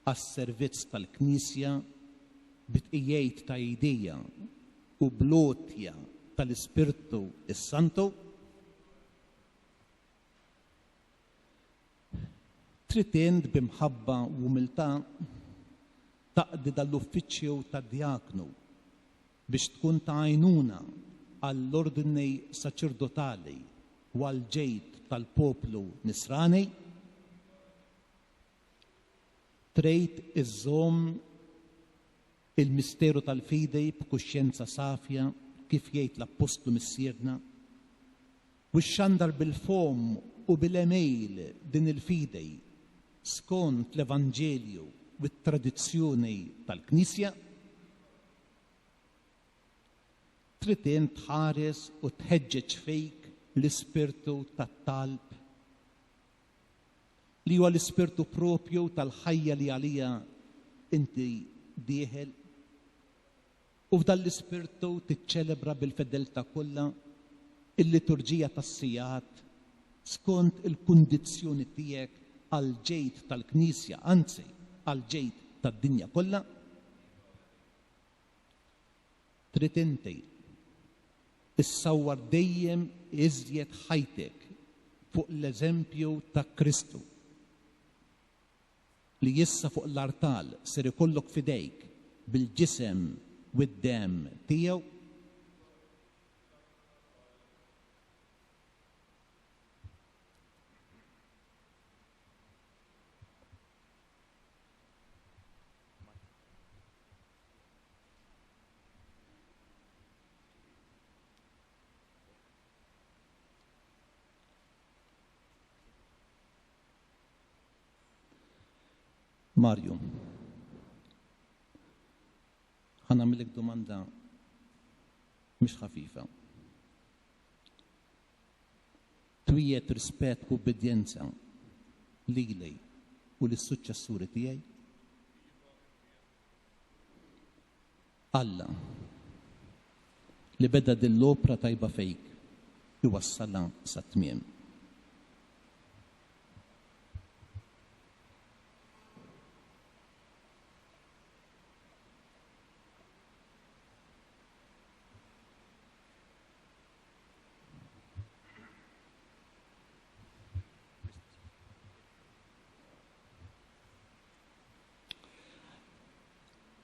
għas-servizz tal-Knisja bi tqijejt ta' idejja u bl-għotja tal-Ispirtu s-Santu? Trid int bi mħabba u umiltà taqdi dan l-uffiċċju ta' djaknu biex tkun ta' għajnuna għall-ordni saċerdotali u għall-ġid tal-poplu Nisrani? Trid iżżomm il-misteru tal-fidi b'kuxjenza safja kif jgħid l-Appostlu Missierna, u xxandar bil-fomm u bil-għemil din il-fidi skont l-Evanġelju u t-tradizzjoni tal-Knisja? Trid int tħares u tħeġġeġ fik l-ispirtu tat-talb, li huwa l-ispirtu propju tal-ħajja li għalija inti dieħel, u f'dan l-ispirtu tiċċelebra bil-fedeltà kollha il-liturġija tas-sigħat skont il-kundizzjoni tiegħek għall-ġid tal-Knisja, anzi għall-ġid tad-dinja kollha? Trid inti issawwar dejjem iżjed ħajtek fuq l-eżempju ta' Kristu, li issa fuq l-artal ser ikollok f'idejk bil-ġisem u d-demm tiegħu? Mario, ħa nagħmillek domanda mhix ħafifa. Twiegħed rispett u ubbidjenza lili u lis-suċċessuri tiegħi? Alla, li beda din l-opra tajba fejk, iwassalha sat-tmiem.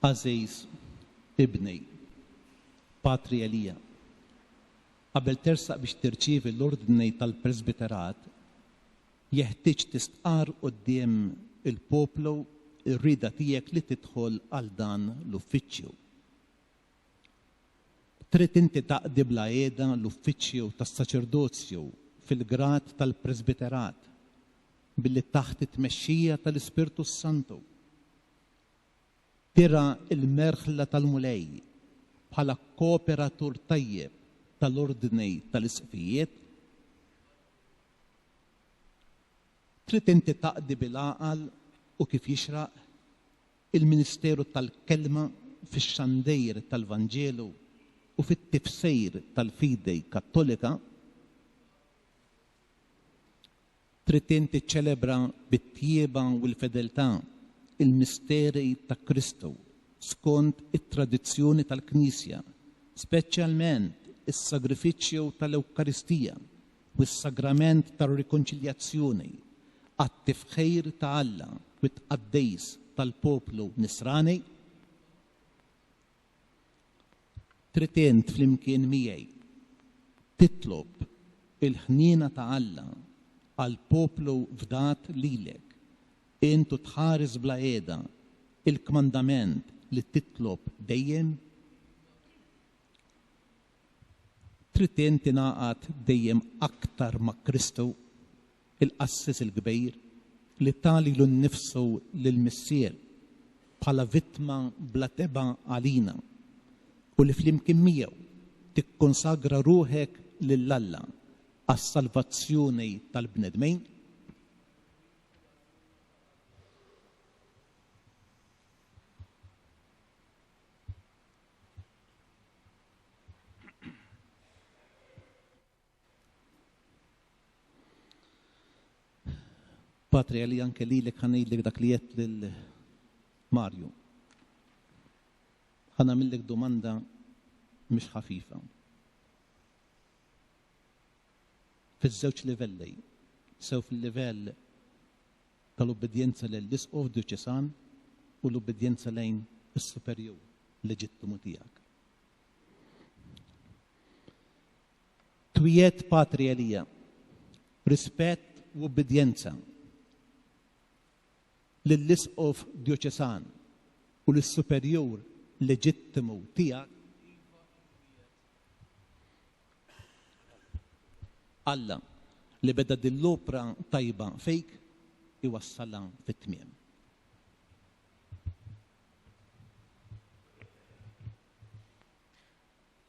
Għażiż ibni, Patri Elija, qabel tersaq biex tirċievi l-ordni tal-presbiterat, jeħtieġ tistqarr quddiem il-poplu r-rieda tiegħek li tidħol għal dan l-uffiċċju. Trid inti taqdi bla qiegħda l-uffiċċju tas-saċerdozju fil-grad tal-presbiterat billi taħt it-tmexxija tal-Ispirtu s-Santu tirgħa l-merħla tal-Mulej bħala kooperatur tajjeb tal-ordni tal-isqfijiet? Trid inti taqdi bil-għaqal u kif jixraq il-ministeru tal-kelma fix-xandir tal-Vanġelu u fit-tifsir tal-fidi Kattolika? Trid int tiċċelebra bit-tjieba u l-fedeltà il-misteri ta' Kristu skont it-tradizzjoni tal-Knisja, speċjalment is-sagrifiċċju tal-Ewkaristija u s-sagrament tar-Rikonċiljazzjoni, għat-tifħir ta' Alla u t-tqaddis tal-poplu Nisrani? Trid int flimkien miegħi titlob il-ħniena ta' Alla għall-poplu fdat lilek, int u tħares bla qiegħda il-kmandament li titlob dejjem? Trid int tingħaqad dejjem aktar ma' Kristu, il-Qassis il-Kbir, li ta lilu nnifsu lill-Missier bħala vittma bla tebgħa għalina, u li flimkien miegħu tikkonsagra ruħek lil Alla għas-salvazzjoni tal-bnedmin? Patri Elija anke lilek ħa ngħidlek dak li għedt lil Mario. Ħa nagħmillek domanda mhix ħafifa. Fiż-żewġ livelli, sew fil-livell tal-ubbidjenza lill-Isqof Djoċesan u l-ubbidjenza lejn is-superjur leġittimu tiegħek. Twiegħed Patri Elija rispett u ubbidjenza lill-Isqof Djoċesan u lis-superjur leġittimu tiegħek? Alla, li beda din l-opra tajba fik, iwassalha fit-tmiem.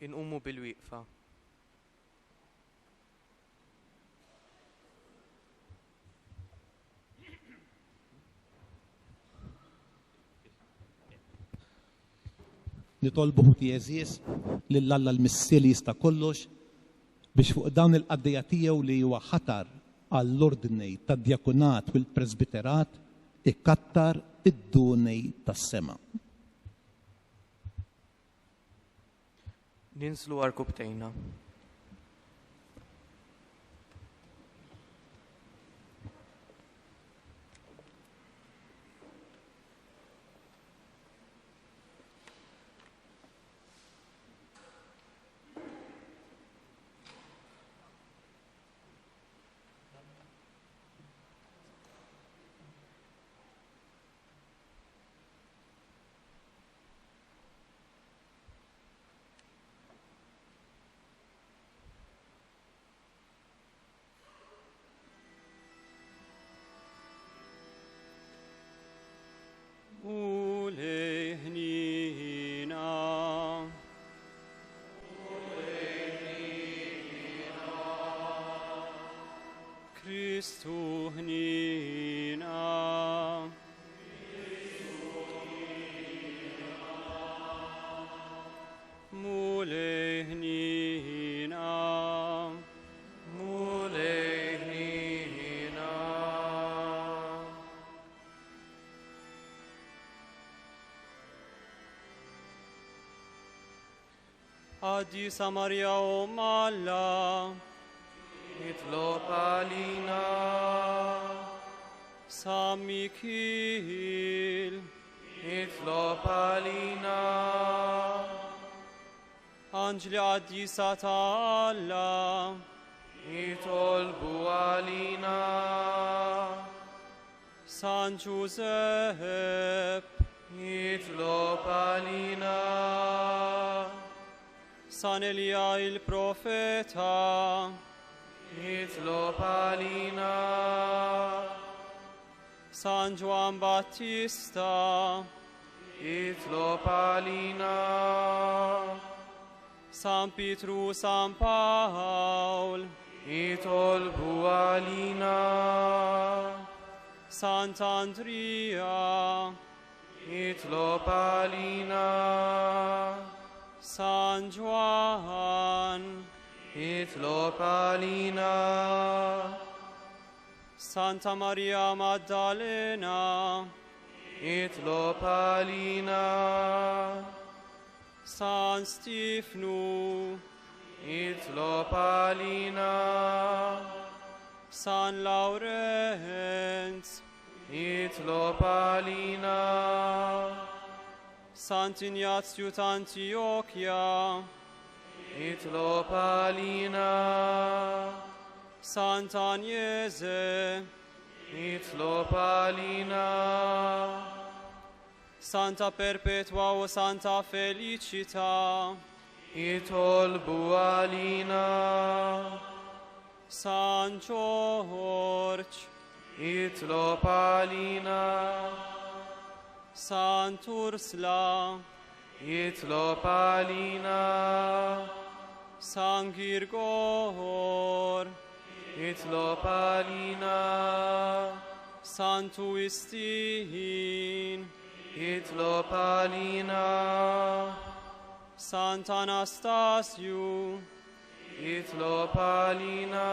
Inqumu bilwieqfa. Nitolbu ħuti għeżież lil Alla l-Missier li jista' kollox biex fuq dawn il-qaddejja tiegħu li huwa ħatar għall-ordni tad-djakunat u l-presbiterat ikattar id-doni tas-sema. Ninżlu għarkupptejna. Mulej ħnina. Kristu ħnina. Mulej ħnina. Mulej ħnina. Qaddisa Marija Omm Alla. Itlob għalina. San Mikiel. Itlob għalina. Anġli qaddisa ta' Alla. Itolbu għalina. San Ġużepp. Itlob għalina. San Elija il-Profeta. Itlob għalina. San Ġwann Battista. Itlob għalina. San Pietru, San Pawl. Itolbu għalina. Sant'Andrija. Itlob għalina. San Ġwann. Itlob għalina. Santa Maria Maddalena. Itlob għalina. San Stifnu. Itlob għalina. San Lawrenz. Itlob għalina. Sant'Ignazju t'Antiochia. Itlob għalina. Sant'Agnese. Itlob għalina. Santa Perpetua u Santa Felicita. Itolbu għalina. San Ġorġ. Itlob għalina. Sant'Ursla. Itlob għalina. San Girgor. Itlob għalina. Santu Wistin. Itlob għalina. Sant'Anastasju. Itlob għalina.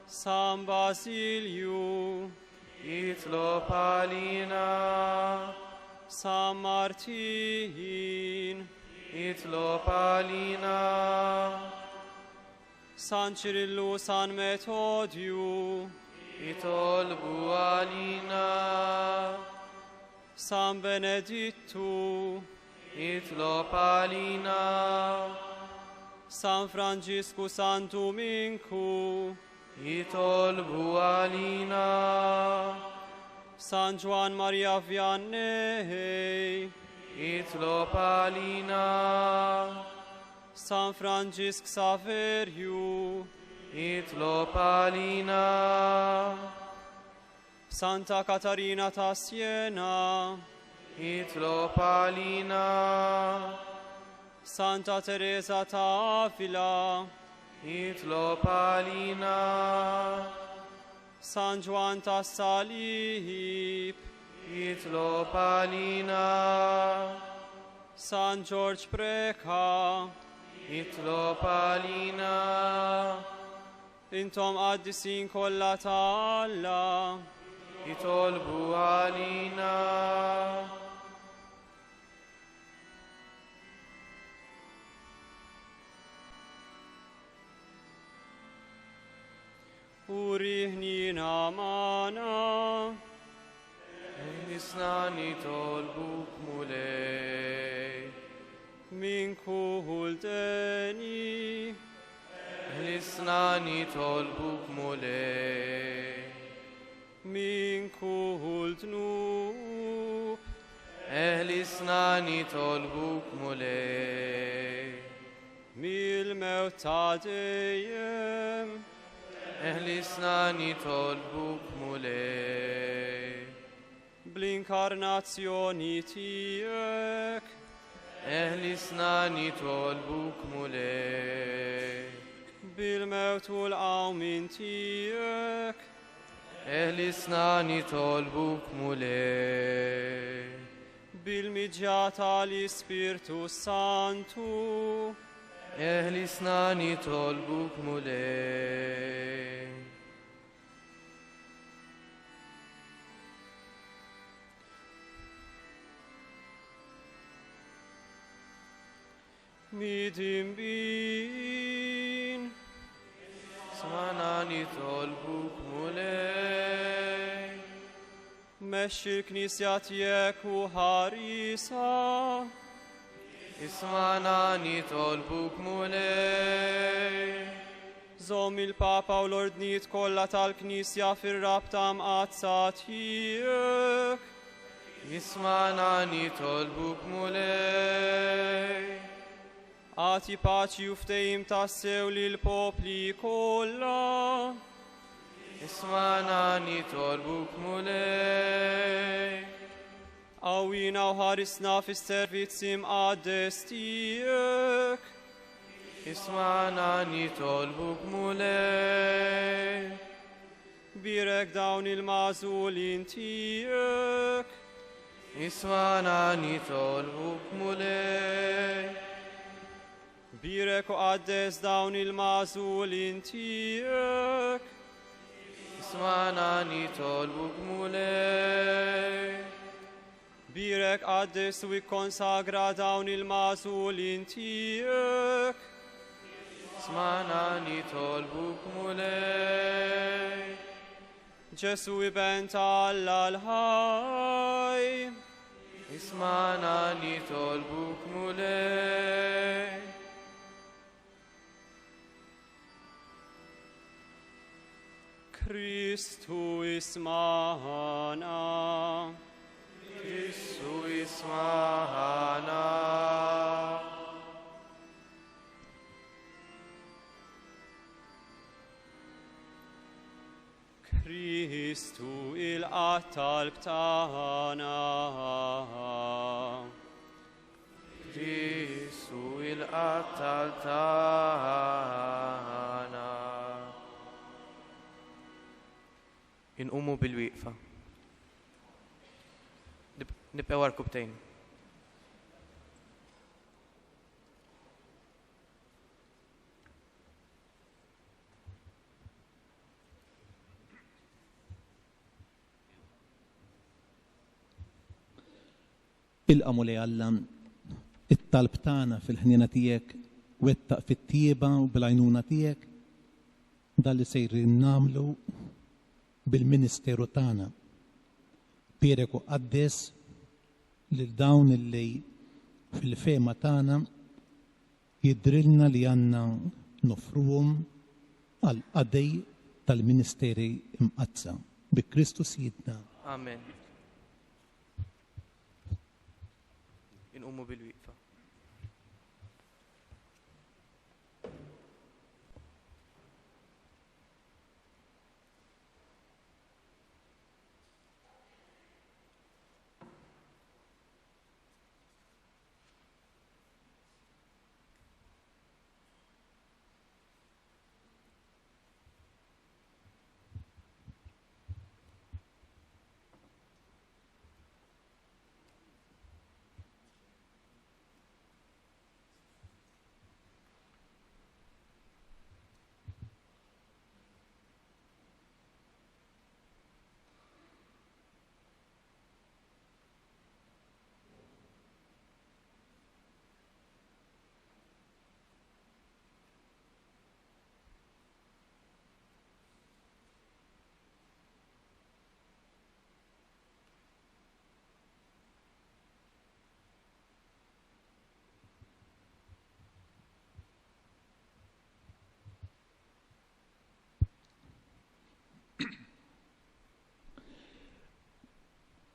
San Basilju, Jitlob għalina. San Martin, Jitlob għalina. San Ċirillu, San Metodju, Jitolbu għalina. San Benedittu, Jitlob għalina. San Franġisku, San Duminku, Jitolbu għalina. San Ġwann Maria Vianney, Jitlob għalina. San Franġisk Saverju, Jitlob għalina. Santa Katarina ta' Siena, Jitlob għalina. Santa Teresa ta' Avila, Jitlob għalina. San Ġwann tas-Salib, Jitlob għalina. San Ġorġ Preca, Jitlob għalina. Intom qaddisin kollha ta' Alla, Jitolbu għalina. Uri ħnina magħna. Nisna nitolbuk Mulej. Min kull deni. Nisna nitolbuk Mulej. Min kull dnub. Eħlisna nitolbuk Mulej. Mill-mewt ta' dejjem. Eħlisna nitolbuk Mulej. Bl-inkarnazzjoni tiegħek. Eħlisna nitolbuk Mulej. Bil-mewt u l-qawmien tiegħek. Eħlisna nitolbuk Mulej. Bil-miġja tal-Ispirtu Santu. Eħlisna nitolbuk Mulej. Midinbin. Smana nitolbuk Mulej. Mexxi l-Knisja tiegħek u ħarisa. Ismana nitolbuk Mulej. Żomm il-Papa u l-ordnijiet kollha tal-Knisja fir-rabta mqaddsa tiegħek. Ismana nitolbuk Mulej. Agħti paċi u ftehim tassew lill-popli kollha. Ismana nitolbuk Mulej. Qawwina u ħarisna fis-servizz imqaddes tiegħek. Ismana nitolbuk Mulej. Bierek dawn il-magħżulin tiegħek. Ismana nitolbuk Mulej. Bierek u qaddes dawn il-magħżulin tiegħek. Ismana nitolbuk Mulej. Bierek qaddes u ikkonsagra dawn il-magħżulin tiegħek. Ismana nitolbuk Mulej. Ġesu iben ta' Alla l-ħaj. Ismana nitolbuk Mulej. Kristu ismana. Kristu ismana. Kristu il-qattal btana. Kristu il-qattal tagħna. Inqumu bil-wieqfa. Nibqgħu għarkubtejn. Ilqa' Mulej Alla it-talb tagħna fil-ħniena tiegħek, wettaq fit-tjieba u bil-għajnuna tiegħek dan li sejrin nagħmlu bil-ministeru tagħna. Bierek u qaddes lil dawn illi fil-fehma tagħna jidhrilna li għandna noffruhom għall-qadej tal-ministeri mqaddsa. Bi Kristu Sidna. Amen. Inqumu bil-wieqfa.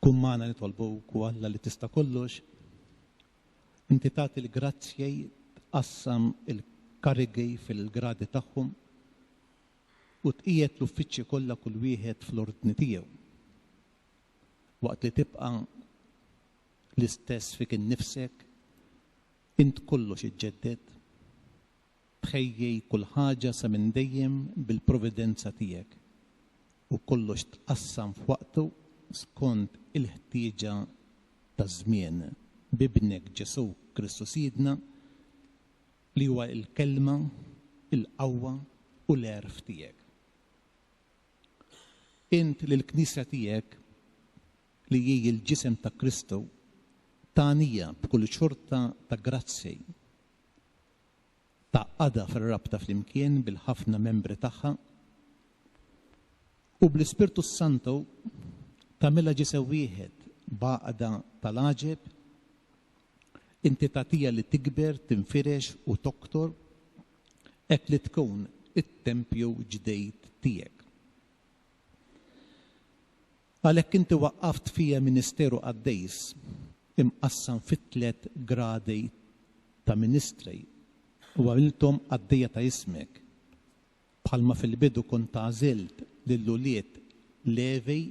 Kun magħna nitolbuk u Alla li tista' kollox, inti tagħti l-grazzji tqassam il-karigi fil-gradi tagħhom u tqiegħed l-uffiċċji kollha kull wieħed fl-ordni tiegħu. Waqt li tibqa' l-istess fik innifsek, int kollox iġġedded, tħejji kull ħaġa sa minn dejjem bil-providenza tiegħek u kollox tqassam f'waqtu skont il-ħtieġa taż-żmien, b'Ibnek Ġesù Kristu Sidna, li huwa l-Kelma, il-qawwa u l-għerf tiegħek. Int lill-Knisja tiegħek, li hi l-ġisem ta' Kristu, tagħnija b'kull xorta ta' grazzji, tgħaqqadha fir-rabta flimkien bil-ħafna membri tagħha, u bl-Ispirtu s-Santu tagħmilha ġisem wieħed b'għaqda tal-għaġeb, inti tagħtiha li tikber, tinfirex u toktor, hekk li tkun it-tempju ġdid tiegħek. Għalhekk inti waqqaft fija ministeru qaddis, imqassam fi tlett gradi ta' ministri, u għamilthom qaddejja ta' ismek, bħalma fil-bidu kont għażilt lil ulied Levi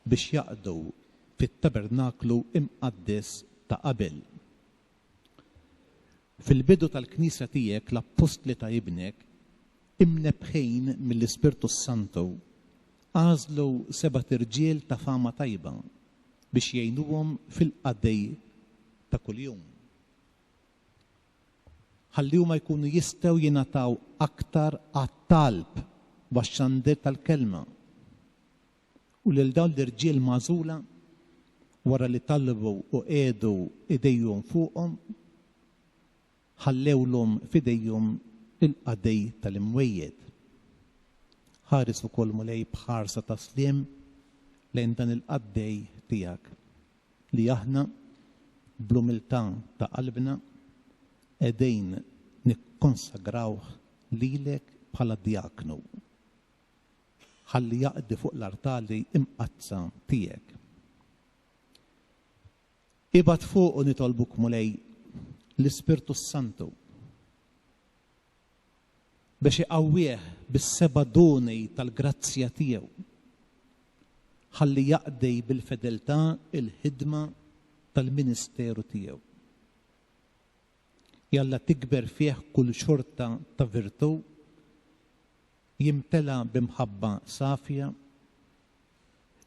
biex jaqdu fit-tabernaklu imqaddes ta' qabel. Fil-bidu tal-Knisja tiegħek l-appostli ta' Ibnek, imnebbħin mill-Ispirtu s-Santu, għażlu sebat irġiel ta' fama tajba biex jgħinuhom fil-qadi ta' kuljum. Ħalli huma jkunu jistgħu jingħataw aktar għat-talb u għax-xandir tal-Kelma. U lil dawn l-irġiel magħżula, wara li talbu u qiegħdu idejhom fuqhom, ħallewlhom f'idejhom il-qadej tal-imwejjed. Ħares ukoll, Mulej, b'ħarsa ta' sliem lejn dan il-qaddej tiegħek, li aħna, bl-umiltà ta' qalbna, qegħdin nikkonsagrawh lilek bħala djaknu. Ħalli jaqdi fuq l-artali imqaddsa tiegħek. Ibgħat fuqu nitolbuk Mulej l-Ispirtu s-Santu biex iqawwih bis-seba' doni tal-grazzja tiegħu. Ħalli jaqdi bil-fedeltà il-ħidma tal-ministeru tiegħu. Jalla tikber fih kull xorta ta' virtù jimtela bi mħabba safja,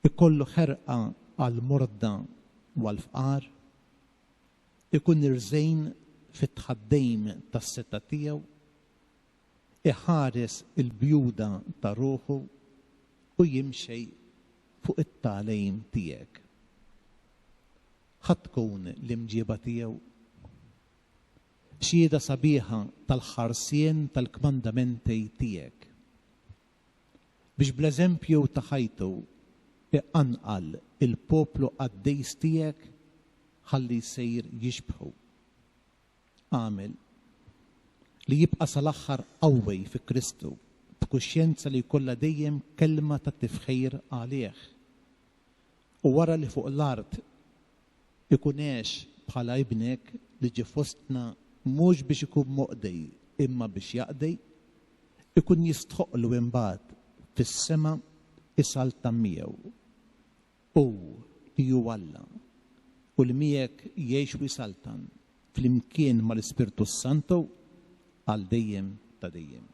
ikollu ħerqa għall-morda u għall-fqar, ikun irżejn fit-tħaddejm tas-setgħa tiegħu, iħares il-bjuda ta' ruħu u jimxi fuq it-tagħlim tiegħek. Ħa tkun l-imġieba tiegħu? Xhieda sabiħa tal-ħarsien tal-kmandamenti tiegħek. Biex bl-eżempju ta' ħajtu iqanqal il-poplu qaddis tiegħek ħalli jsir jixbħu. Agħmel li jibqa' sal-aħħar qawwi fi Kristu, b'kuxjenza li jkollha dejjem kelma ta' tifħir għalih. U wara li fuq l-art ikun għex bħala ibnek li ġie fostna mhux biex ikun moqdi imma biex jaqdi, ikun jistħoqqlu imbagħad fis-sema isaltan miegħu. Hu li hu Alla u li miegħek jgħix u jsaltan flimkien mal-Ispirtu s-Santu għal dejjem ta' dejjem.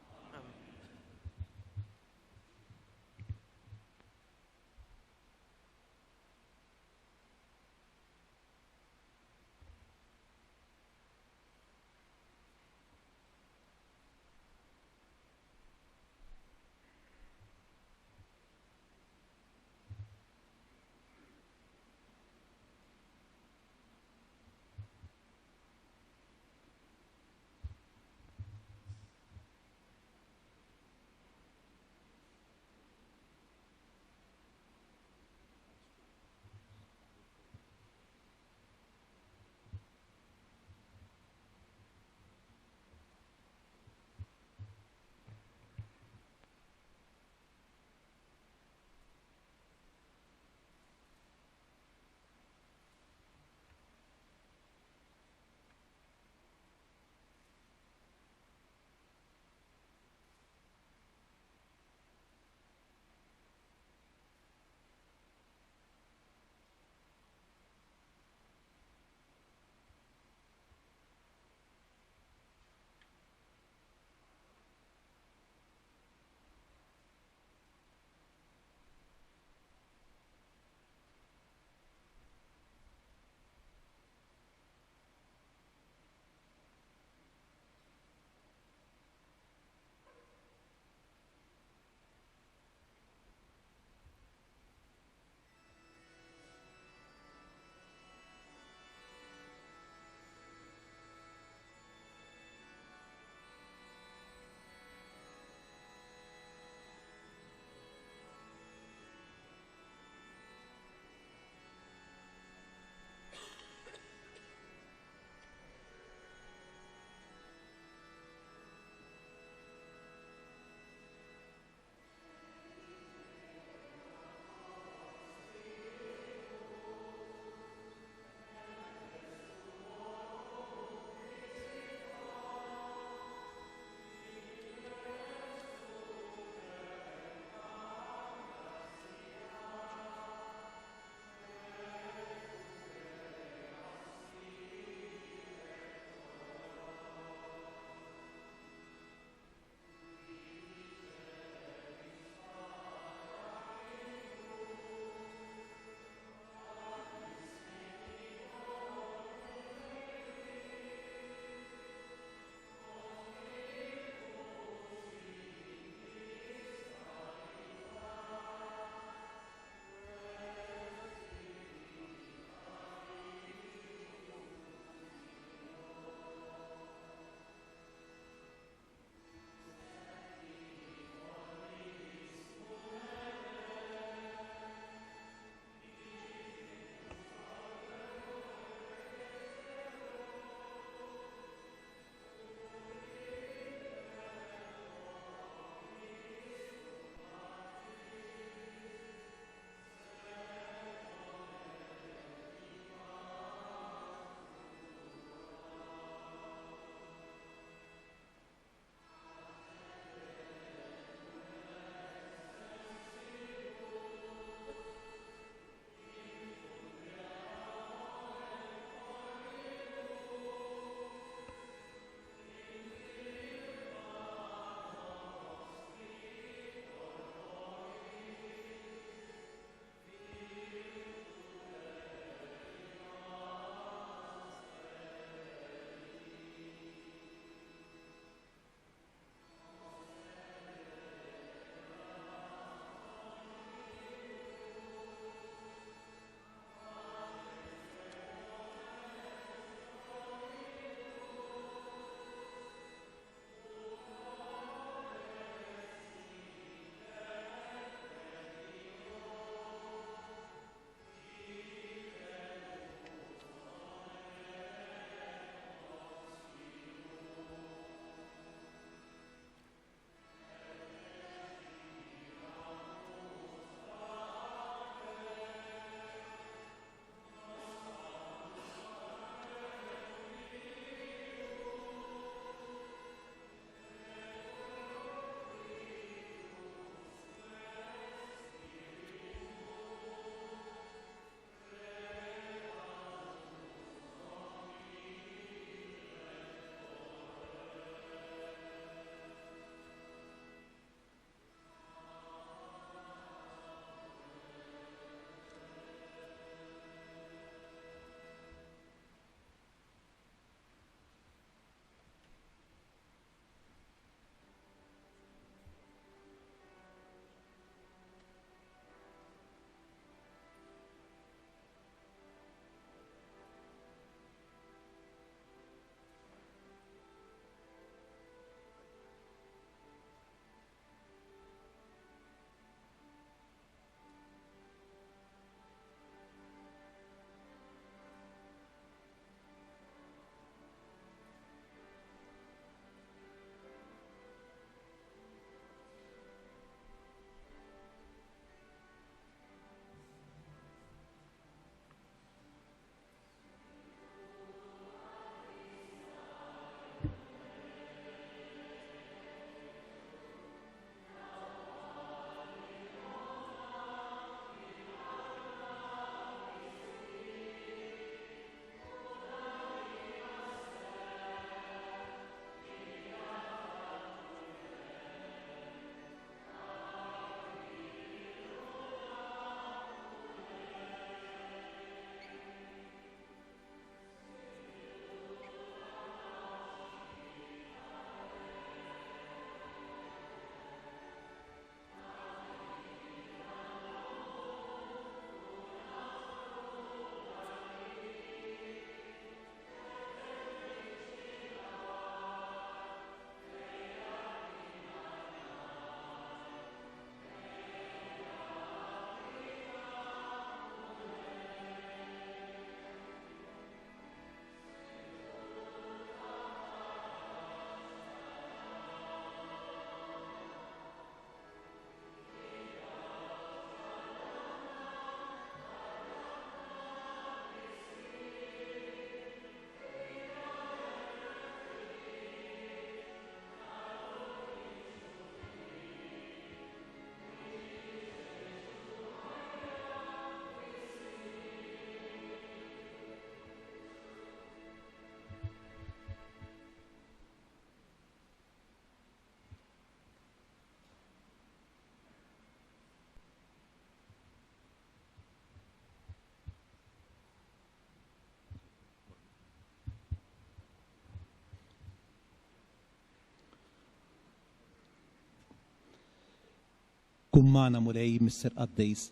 Kun magħna Mulej Missier Qaddis,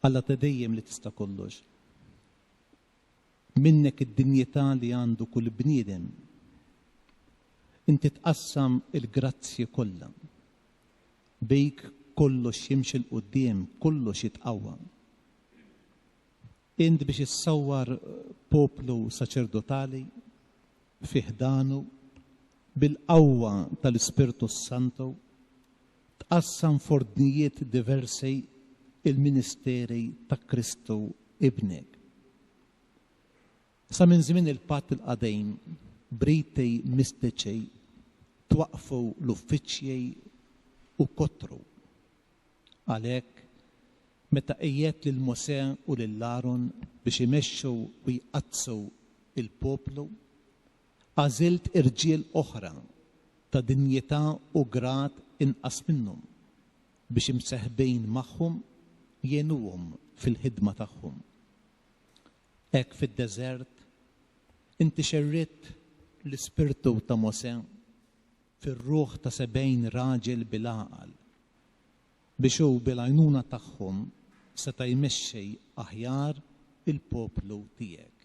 Alla ta' dejjem li tista' kollox. Minnek id-dinjità li għandu kull bniedem. Inti tqassam il-grazzji kollha. Bik kollox jimxi 'l quddiem, kollox jitqawwa. Int biex issawwar poplu saċerdotali fi ħdanu bil-qawwa tal-Ispirtu s-Santu, tqassam f'ordnijiet diversi il-ministeri ta' Kristu Ibnek. Sa minn żmien il-Patt il-Qadim, b'riti mistiċi twaqqfu l-uffiċċji u kotru. Għalhekk, meta qiegħedt lil Mosè u lil Aron biex imexxu u jqaddsu l-poplu, għażilt irġiel oħra ta' dinjità u grad inqas minnhom biex imseħbin magħhom jgħinuhom fil-ħidma tagħhom. Hekk fid-deżert inti xerridt l-ispirtu ta' Mosè fir-ruħ ta' 70 raġel bil-għaqal, biex hu bil-għajnuna tagħhom seta' jmexxi aħjar il-poplu tiegħek.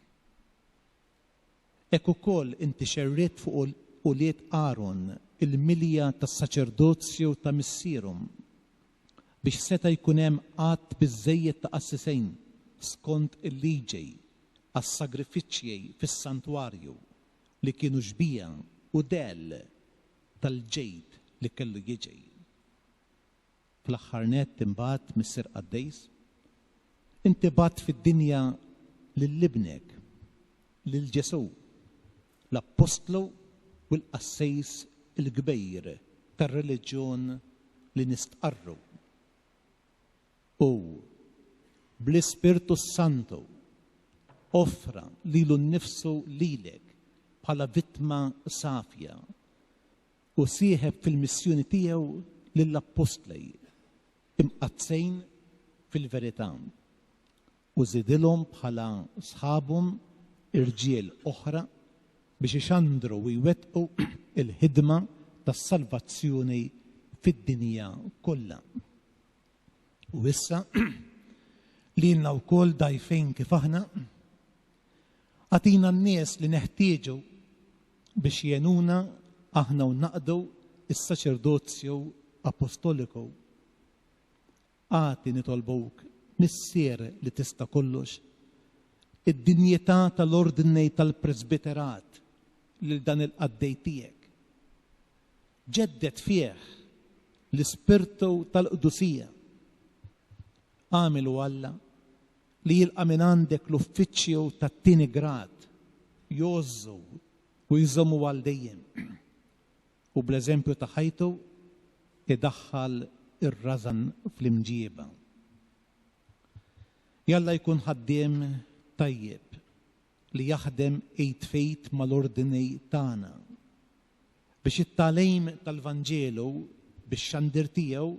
Hekk ukoll inti xerridt fuq ulied Aron il-milja tas-saċerdozju ta' missierhom, biex seta' jkun hemm għadd biżżejjed ta' qassisin skont il-liġi għas-sagrifiċċji fis-santwarju, li kienu xbieha u dell tal-ġid li kellu jiġi. Fl-aħħar nett imbagħad, Missier Qaddis, inti bgħatt fid-dinja lil Ibnek, lil Ġesù, l-Appostlu u l-Qassis il-Kbir tar-reliġjon li nistqarru. U, bl-Ispirtu s-Santu, offra lilu nnifsu lilek bħala vittma safja u sieħeb fil-missjoni tiegħu lill-appostli imqaddsin fil-verità u żidilhom bħala sħabhom irġiel oħra biex ixandru u jwettqu l-ħidma tas-salvazzjoni fid-dinja kollha. U issa, lilna wkoll dgħajfin kif aħna, agħtina n-nies li neħtieġu biex jgħinuna aħna u naqdu s-saċerdozju apostoliku. Agħti nitolbuk, Missier li tista' kollox, id-dinjità tal-ordni tal-presbiterat lil dan il-qaddej tiegħek. Ġedded fih l-ispirtu tal-qdusija. Agħmel, o Alla, li jilqa' minn għandek l-uffiċċju tat-tieni grad, jgħożżu u jżommu għal dejjem, u bl-eżempju ta' ħajtu idaħħal ir-rażan fl-imġieba. Jalla jkun ħaddiem tajjeb li jaħdem id f'id mal-ordni tagħna biex it-tagħlim tal-Vanġelu bix-xandir tiegħu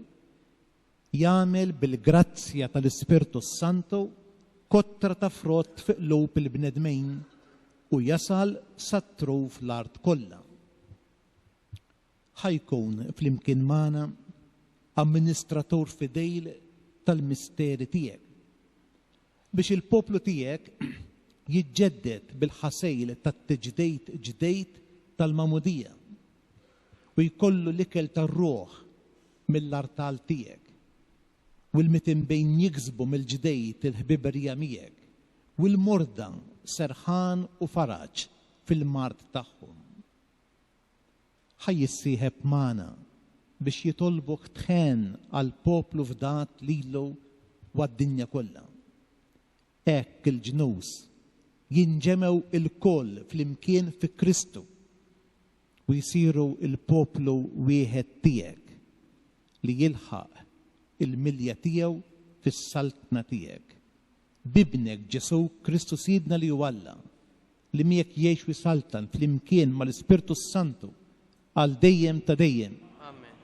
jagħmel bil-grazzja tal-Ispirtu s-Santu kotra ta' frott fi qlub il-bnedmin u jasal sat-truf l-art kollha. Ħa jkun flimkien magħna amministratur fidejl tal-misteri tiegħek, biex il-poplu tiegħek jiġġedded bil-ħasejl tat-tiġdid ġdid tal-magħmudija u jkollu l-ikel tar-ruħ mill-artal tiegħek, u l-mitinbejn jiksbu mill-ġdid il-ħbiberija miegħek, u l-morda serħan u faraġ fil-mard tagħhom. Ħa jissieħeb magħna biex jitolbuk tħenn għall-poplu fdat lilu u għad-dinja kollha. Hekk il-ġnus jinġemgħu lkoll flimkien fi Kristu u jsiru l-poplu wieħed tiegħek li jilħaq il-milja tiegħu fis-saltna tiegħek. B'Ibnek Ġesù Kristu Sidna li hu Alla, li miegħek jgħix u jsaltan flimkien mal-Ispirtu s-Santu għal dejjem ta' dejjem. Amen.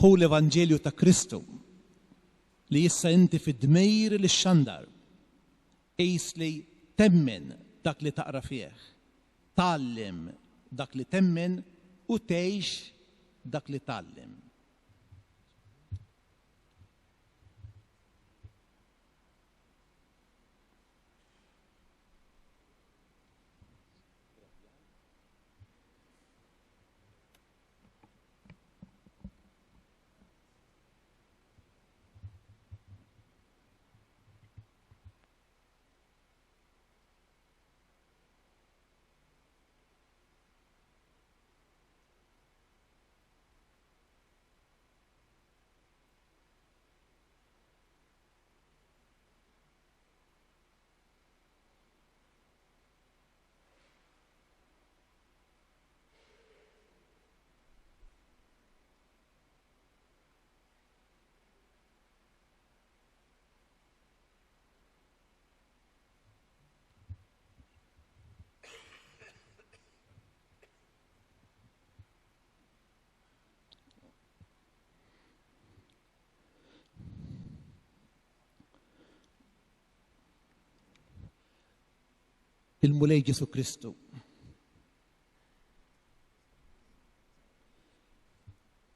Ħu l-Evanġelju ta' Kristu li issa inti fid-dmir li xxandar. Qis li temmen dak li taqra fih, tgħallem dak li temmen u tgħix dak li tgħallem. Il-Mulej Ġesu Kristu.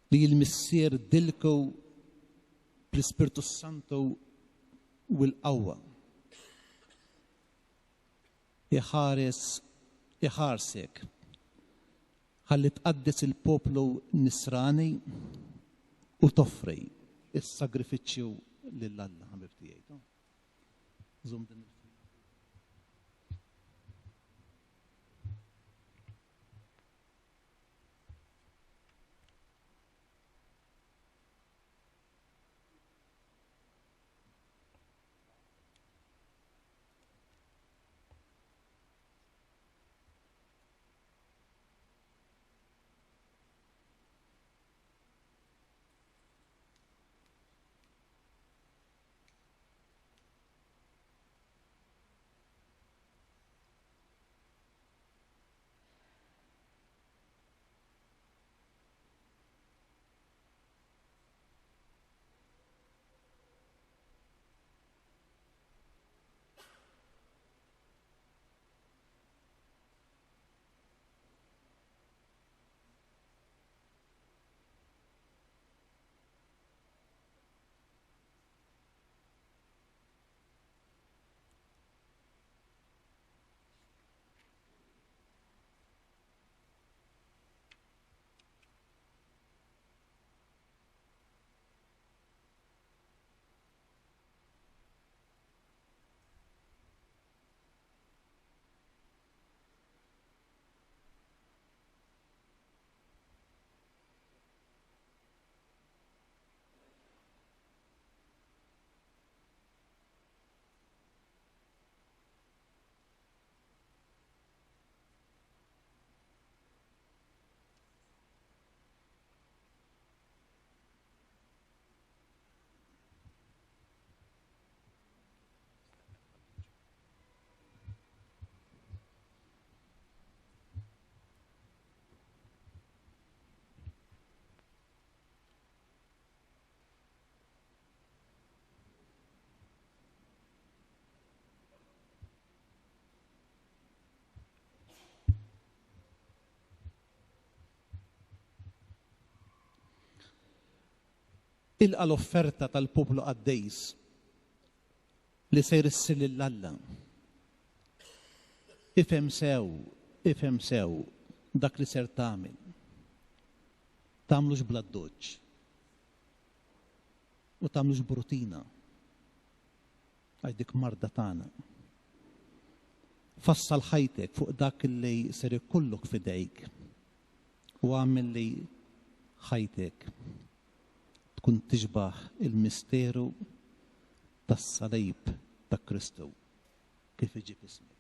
Li l-Missier dilku bl-Ispirtu Santu u l-qawwa. Iħares iħarsek ħalli tqaddes il-poplu nisrani u toffri is-sagrifiċċju lil Alla ħabib tiegħi. Żomm din Ilqa' l-offerta tal-poplu qaddis li sejr issir lil Alla. Ifhem sew, ifhem sew dak li ser tagħmel. Tagħmlux bl-addoċċ u tagħmlux b'rutina. Għax dik marda tagħna. Fassal ħajtek fuq dak li ser ikollok f'idejk u għamel li ħajtek tkun tixbaħ il-misteru tas-salib ta' Kristu kif iġib ismek.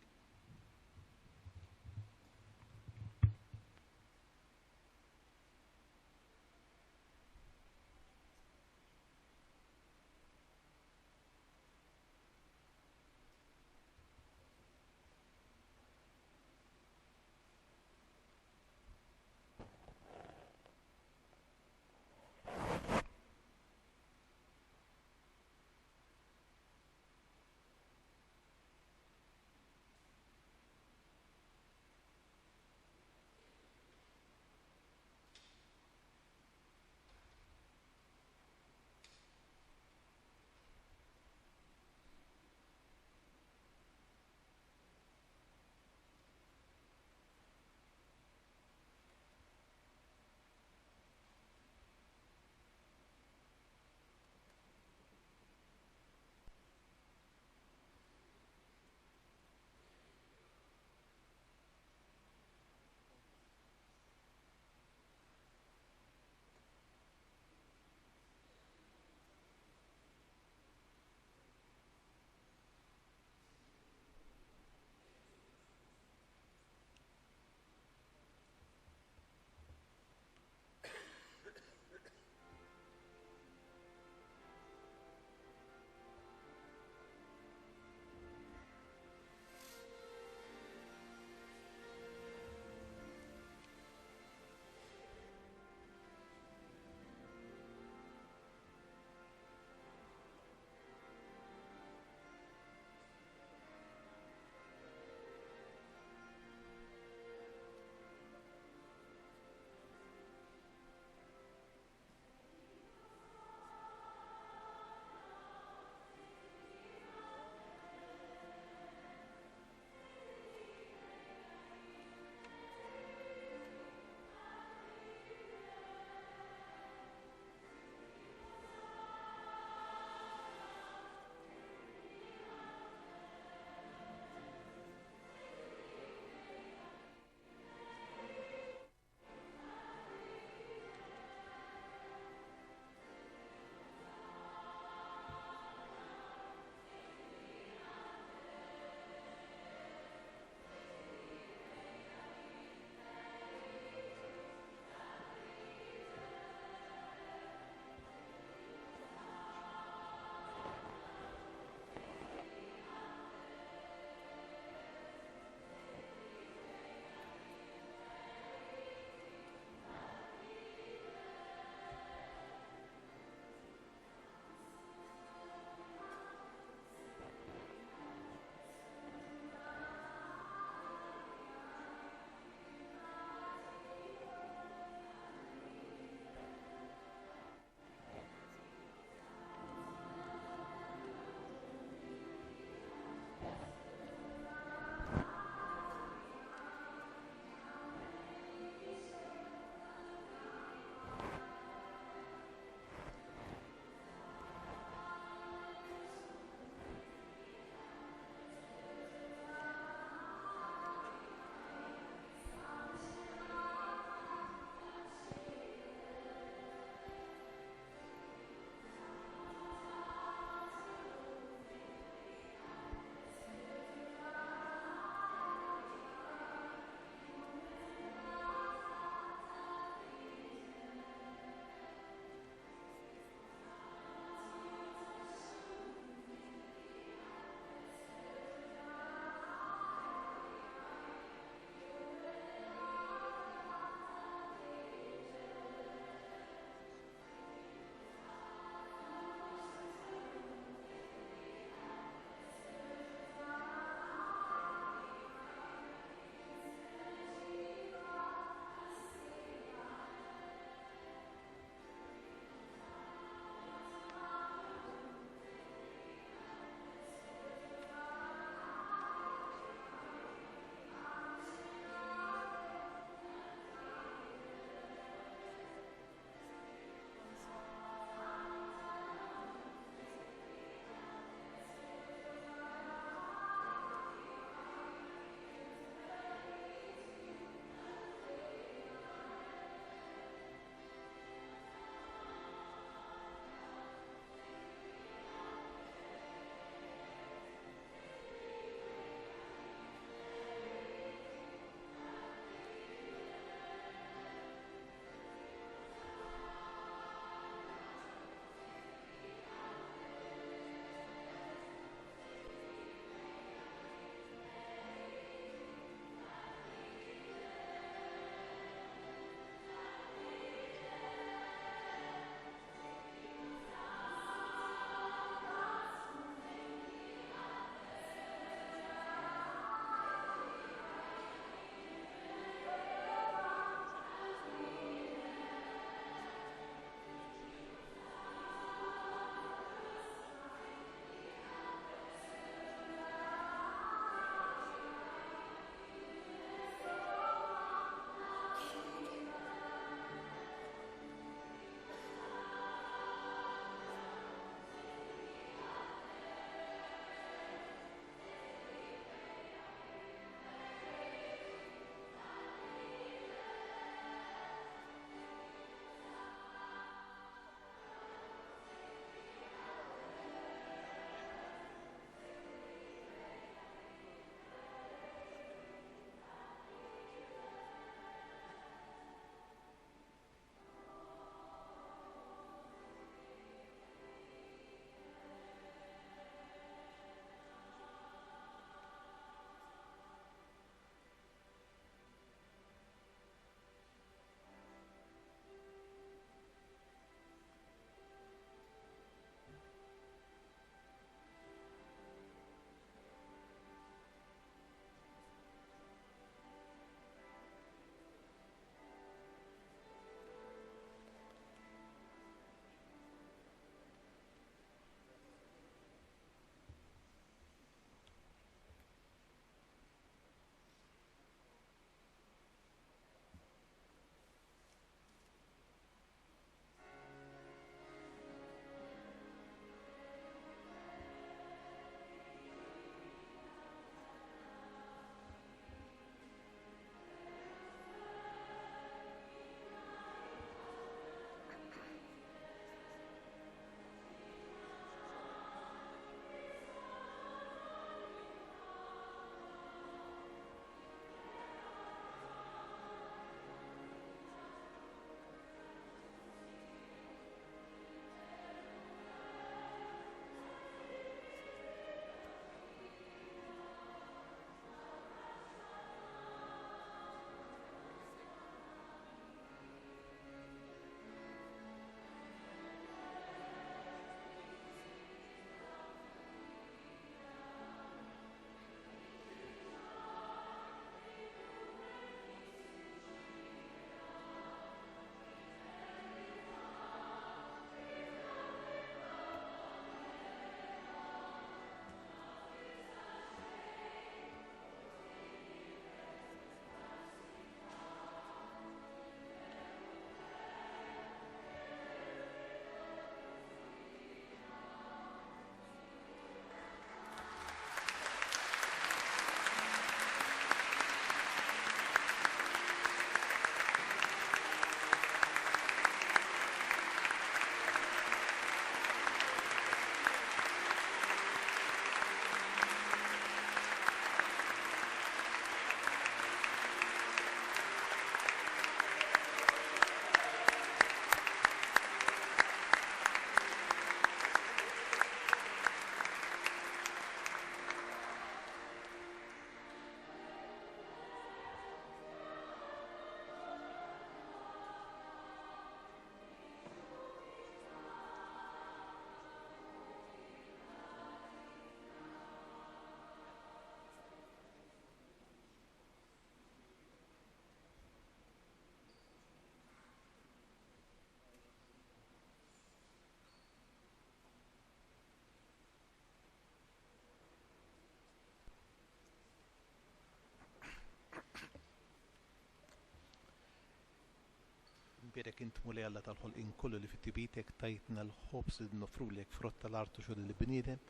Imbierek int Mulej Alla tal-ħolqien kollu li fit-tibitek tajtna l-ħobż li noffrulek frott tal-art u xogħol il-bniedem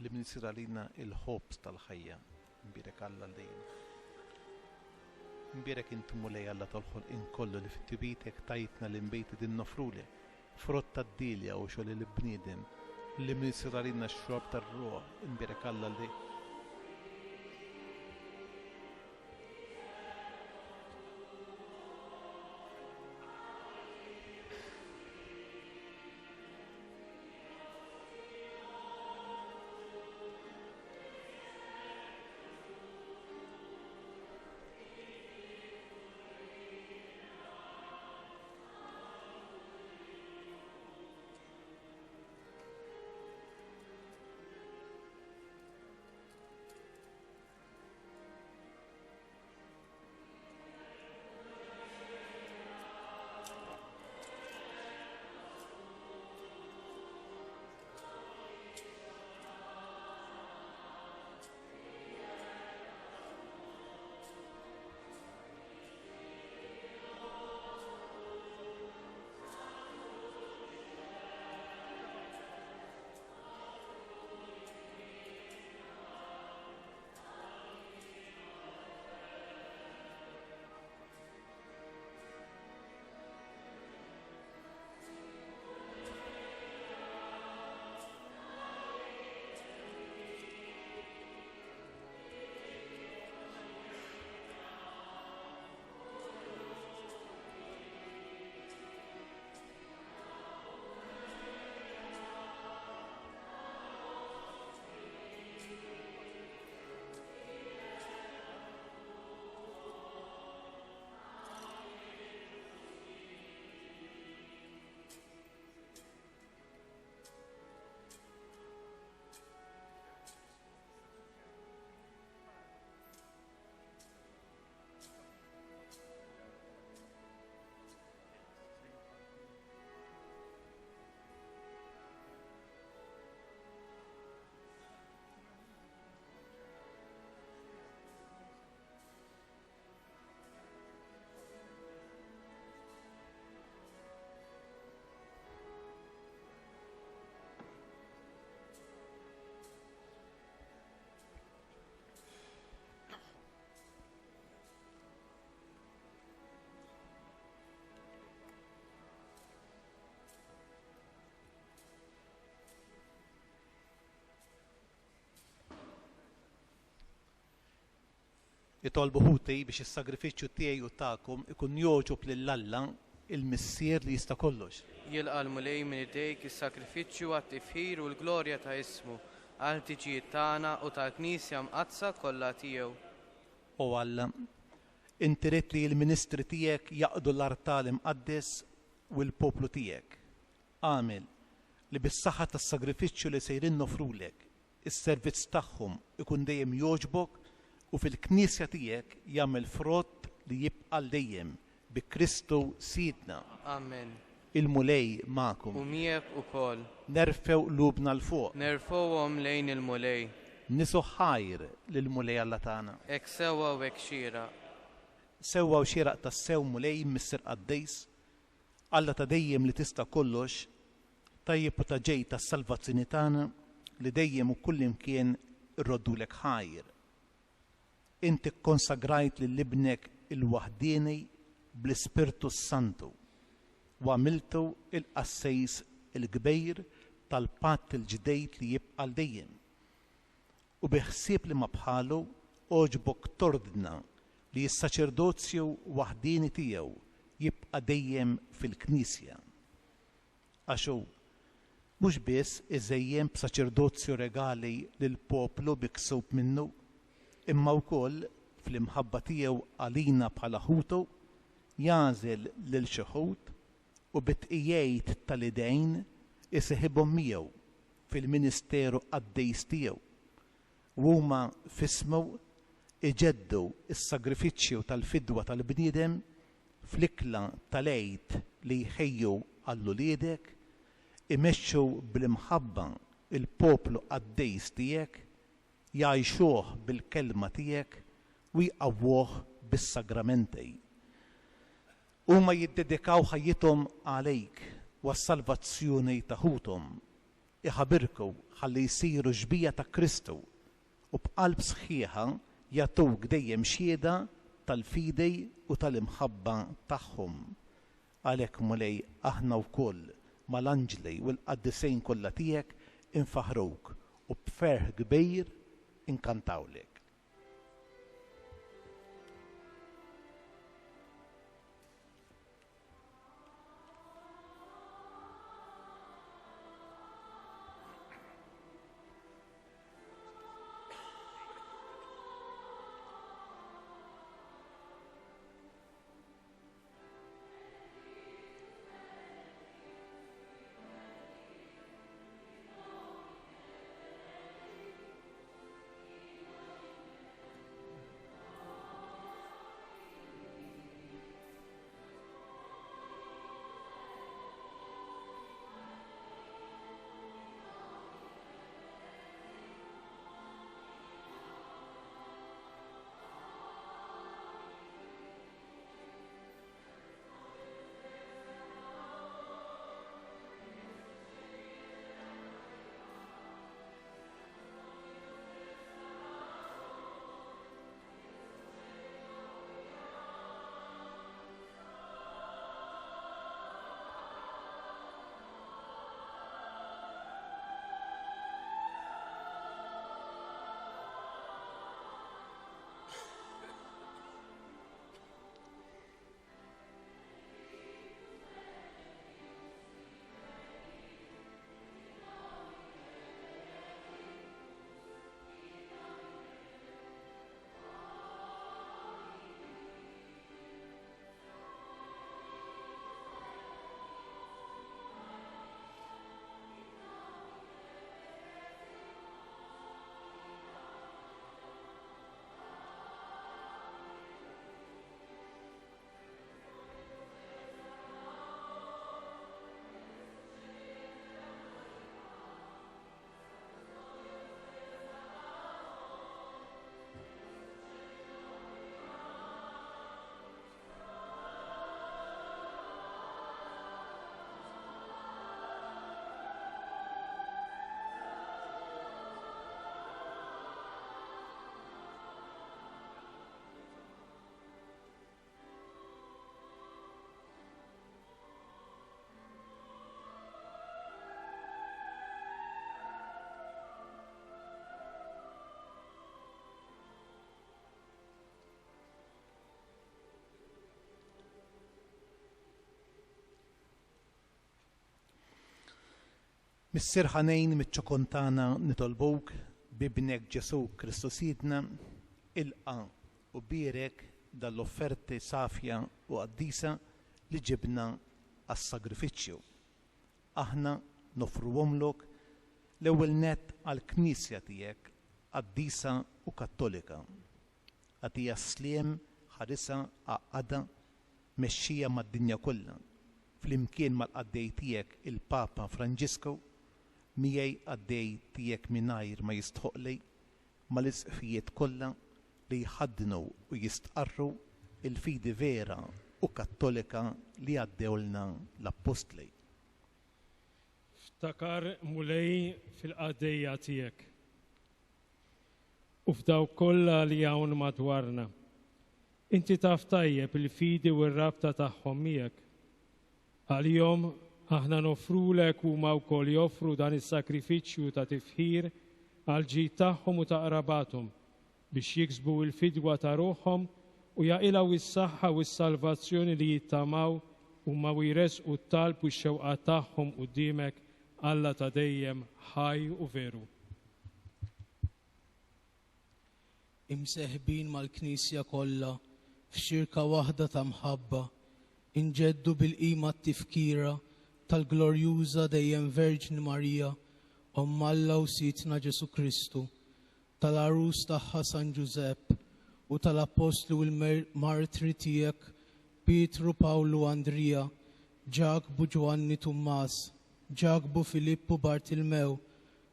li min isir għalina l-ħobż tal-ħajja. Imbierek Alla għal dejjem. Imbierek int Mulej Alla tal-ħolqien kollu li fit-tibitek tajtna l-inbejt li din noffrulek frott tad-dielja u xogħol il-bniedem li min isir għalina x-xorb tar-ruħ. Imbierek Alla għal dejjem. Itolbu ħuti biex is-sagrifiċċju tiegħi u tagħkom ikun jogħġob lil Alla, il-Missier li jista' kollox. Jilqa' l-Mulej minn idejk is-sagrifiċċju għat-tifħir u l-glorja ta' ismu, għall-ħtiġijiet tagħna u tal-Knisja Mqaddsa kollha tiegħu. O Alla, inti ridt li l-ministri tiegħek jaqdu l-artal imqaddes u l-poplu tiegħek. Agħmel li bis-saħħa tas-sagrifiċċju li sejrin noffrulek, is-servizz tagħhom ikun dejjem jogħġbok u fil-Knisja tiegħek jagħmel frott li jibqa' għal dejjem, bi Kristu Sidna. Amen. Il-Mulej magħkom. U miegħek ukoll. Nerfgħu qlubna 'l fuq. Nerfgħuhom lejn il-Mulej. Nisu ħajr lill-Mulej Alla tagħna. Hekk sewwa u hekk xieraq. Sewwa u xieraq tassew Mulej Missier Qaddis, Alla ta' dejjem li tista' kollox, tajjeb u ta' ġej tas-salvazzjoni tagħna li dejjem u kullimkien irroddulek ħajr. Inti kkonsagrajt lil Ibnek il-waħdieni bl-Ispirtu s-Santu u għamiltu il-qassejs il-kbir tal-patt il-ġdejt li jibqa' għal dejjem. U bi ħsieb li ma bħalu għoġbok tordna li s-saċerdozju waħdieni tiegħu jibqa' dejjem fil-Knisja. Għax hu mhux biss iżejjen b'saċerdozju regali lill-poplu miksub minnu, imma wkoll, fl-imħabba tiegħu għalina bħala ħutu, jagħżel lil xi wħud u bit-tqigħid tal-idejn iseħibhom miegħu fil-ministeru qaddis tiegħu, u huma f'ismu jġeddu s-sagrifiċċju tal-fidwa tal-bniedem fl-ikla tal-Għid li jħejju għal uliedek, imexxu bl-imħabba l-poplu qaddis tiegħek, jgħajxuh bil-kelma tiegħek u jqawwuh bis-sagramenti. Huma jiddedikaw ħajjithom għalik u għas-salvazzjoni ta' ħuthom. Iħabirku ħalli jsiru xbieha ta' Kristu u b'qalb sħiħa jagħtuk dejjem xhieda tal-fidi u tal-imħabba tagħhom. Għalhekk, Mulej, aħna wkoll mal-anġli u l-qaddisejn kollha tiegħek infaħħruk u b'ferħ kbir inkantawlek. Missier ħanin miċ-ċokon tagħna nitolbuk b'Ibnek Ġesù Kristu Sidna, ilqa' u bierek dan l-offerti safja u qaddisa li ġibna għas-sagrifiċċju. Aħna noffruhomlok l-ewwel nett għall-Knisja tiegħek qaddisa u kattolika. Agħtiha s-sliem, ħarisha, għaqqadha, mexxija mad-dinja kollha, flimkien mal-qaddej tiegħek il-Papa Franġisku, miegħi qaddej tiegħek mingħajr ma jistħoqqli, mal-isqfijiet kollha li jħaddnu u jistqarru l-fidi vera u kattolika li għaddewlna l-Appostli. Ftakar, Mulej, fil-qaddejja tiegħek. U f'dawk kollha li hawn madwarna. Inti taf tajjeb il-fidi u r-rabta tagħhom miegħek. Għalihom aħna noffrulek huma wkoll joffru dan is-sagrifiċċju ta' tifħir għall-ġid tagħhom u ta' qrabathom biex jiksbu l-fidwa ta' ruħhom u jaqilgħu s-saħħa u s-salvazzjoni li jittamaw huma u jressqu t-talb u x-xewqat tagħhom quddiemek Alla ta' dejjem ħaj u veru. Imseħbin mal-Knisja kollha f'xirka waħda ta' mħabba, inġeddu bil-qima t-tifkira tal-glorjuża dejjem Verġni Marija, Omm Alla u Sidna Ġesù Kristu, tal-għarus tagħha San Ġużepp u tal-appostli u l-martri tiegħek Pietru, Pawlu, Andrija, Ġakbu, Ġwanni, Tummas, Ġakbu, Filippu, Bartilmew,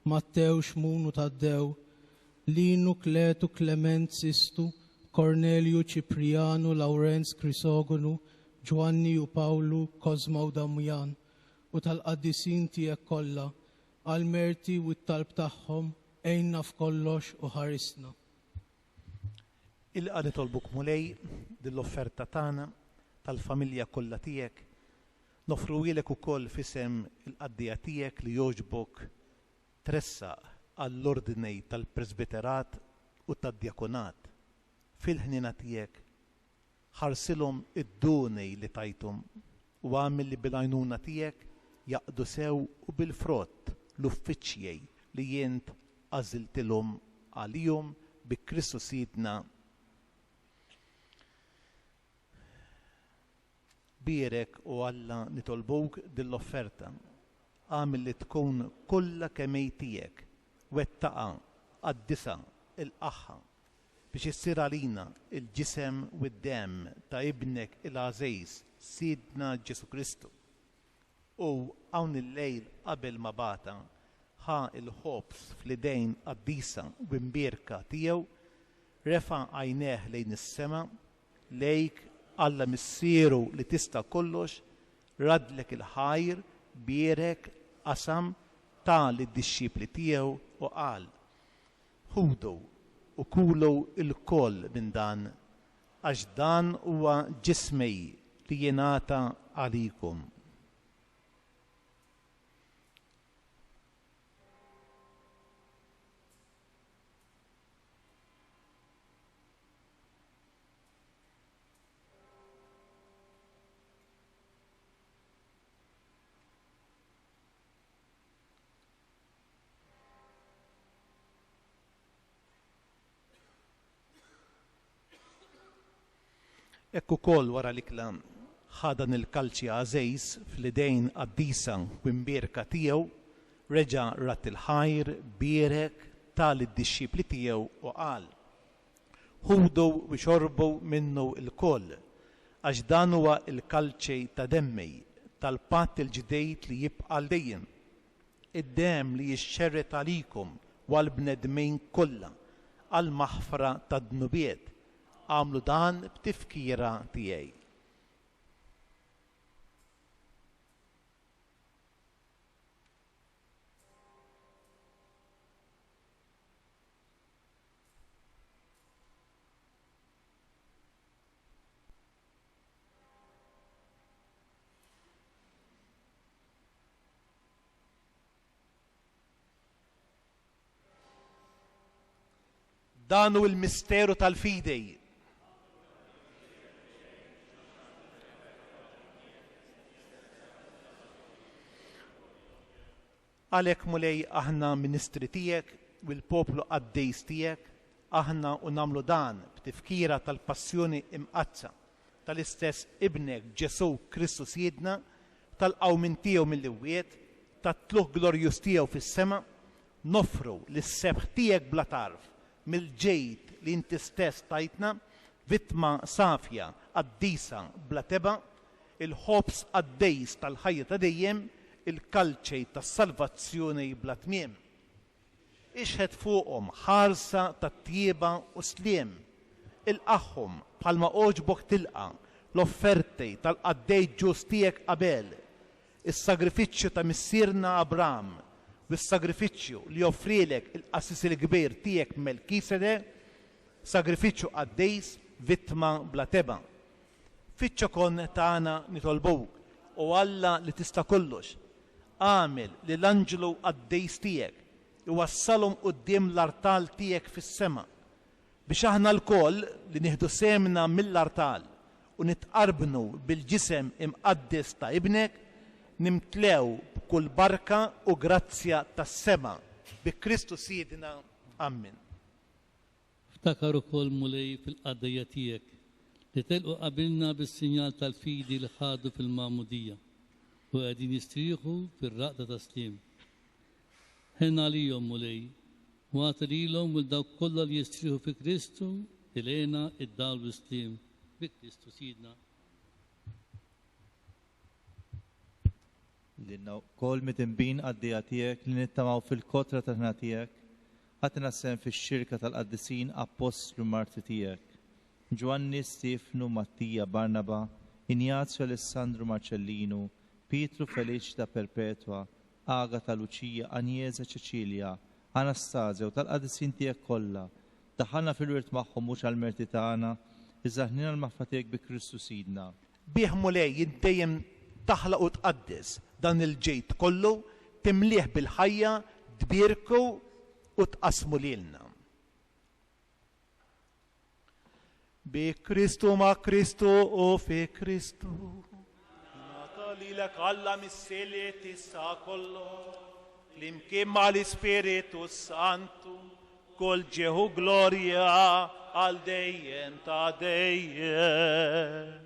Mattew, Xmun u Taddew, Linu, Kletu, Klement, Sistu, Kornelju, Ċiprijanu, Lawrenz, Krisogonu, Ġwanni u Pawlu, Kosma u Damjan, u tal-qaddisin tiegħek kollha, għall-merti u t-talb tagħhom, għinna f'kollox u ħarisna. Ilqa' nitolbuk Mulej din l-offerta tagħna tal-familja kollha tiegħek. Noffruhielek ukoll f'isem il-qaddejja tiegħek li jogħġbok tressaq għall-ordni tal-presbiterat u tad-djakonat. Fil-ħniena tiegħek ħarsilhom id-doni li tajthom u agħmel li bil-għajnuna tiegħek jaqdu sew u bil-frott l-uffiċċji li int għażiltilhom għalihom bi Kristu Sidna. Bierek, o Alla, nitolbuk din l-offerta. Agħmel li tkun kollha kemm hi tiegħek. Wettaqha, qaddisha, ilqagħha, biex issir għalina l-ġisem u d-demm ta' Ibnek il-għażiż, Sidna Ġesù Kristu. U hawn il-lejl qabel ma bagħatha, ħa l-ħobż fl-idejn qaddisa u mbierka tiegħu, refa' għajnejh lejn is-sema, lejk, Alla Missieru li tista' kollox, raddlek il-ħajr, bierek, qasam, ta lid-dixxipli tiegħu u qal, Ħudu u kulu lkoll minn dan, għax dan huwa ġismi li jingħata għalikom. Hekk ukoll wara l-ikla ħa dan il-kalċi għażiż fl-idejn qaddisa u mbierka tiegħu, reġa' radd il-ħajr, bierek, ta lid-dixxipli tiegħu u qal, Ħudu u xorbu minnu lkoll, għax dan huwa l-kalċi ta' demmi, tal-patt il-ġdid li jibqa' għal dejjem, id-demm li jixxerred għalikom u għall-bnedmin kollha għall-maħfra tad-dnubiet. Agħmlu dan b'tifkira tiegħi. Dan hu l-misteru tal-fidi. Għalhekk, Mulej, aħna ministri tiegħek u l-poplu qaddis tiegħek, aħna u nagħmlu dan b'tifkira tal-Passjoni Imqaddsa tal-istess Ibnek Ġesù Kristu Sidna, tal-qawmien tiegħu mill-imwiet, tat-tlugħ glorjuż tiegħu fis-sema, noffru lis-sebħ tiegħek bla tarf mill-ġid li inti stess tajtna, vittma safja, qaddisa, bla tebgħa, il-ħobż qaddis tal-ħajja ta' dejjem, il-kalċi tas-salvazzjoni bla tmiem. Ixħet fuqhom ħarsa ta' tjieba u sliem. Ilqagħhom bħalma għoġbok tilqa' l-offerti tal-qaddej ġust tiegħek Abel, is-sagrifiċċju ta' missierna Abram u s-sagrifiċċju li offrielek il-qassis il-kbir tiegħek Melkisedek, sagrifiċċju qaddis, vittma bla tebgħa. Fiċ-ċokon tagħna nitolbuk, O Alla li tista' kollox, agħmel li l-anġlu qaddis tiegħek iwassalhom quddiem l-artal tiegħek fis-sema, biex aħna lkoll li nieħdu sehemna mill-artal u nitqarbnu bil-ġisem imqaddes ta' Ibnek, nimtlew b'kull barka u grazzja tas-sema, bi Kristu Sidna. Ammen. Ftakar ukoll, Mulej, fil-qaddejja tiegħek li telqu qabilna bis-sinjal tal-fidi li ħadu fil-magħmudija u qegħdin jistrieħu fir-raqda tas-sliem. Ħenn għalihom, Mulej, u agħti lilhom u 'l dawk kollha li jistrieħu fi Kristu l-hena, id-dawl u s-sliem, bi Kristu Sidna. Lilna wkoll midinbin qaddejja tiegħek li nittamaw fil-kotra tal-ħniena tiegħek, agħtina sehem fix-xirka tal-qaddisin appostli u martri tiegħek, Ġwanni, Stiefnu, Mattija, Barnaba, Ignazio Alessandro Marcellino, Pietro Felicita Perpetua, Agata Lucia, Agnese Cecilia, Anastasia u tal-qadisin tiegħek kollha. Daħħalna fil-wirt magħhom mhux għall-merti tagħna, iżda ħniena l-maħfra tiegħek bi Kristu Sidna. Bih, Mulej, int dejjem taħlaq u tqaddes dan il-ġid kollu, timlieh bil-ħajja, tbierku u tqassmu lilna. Bi Kristu, ma' Kristu u fi Kristu. Nagħta lilek Alla Missier li tista' kollox, flimkien mal-Ispiritu s-Santu, kull ġieħ u glorja għal dejjem ta' dejjem.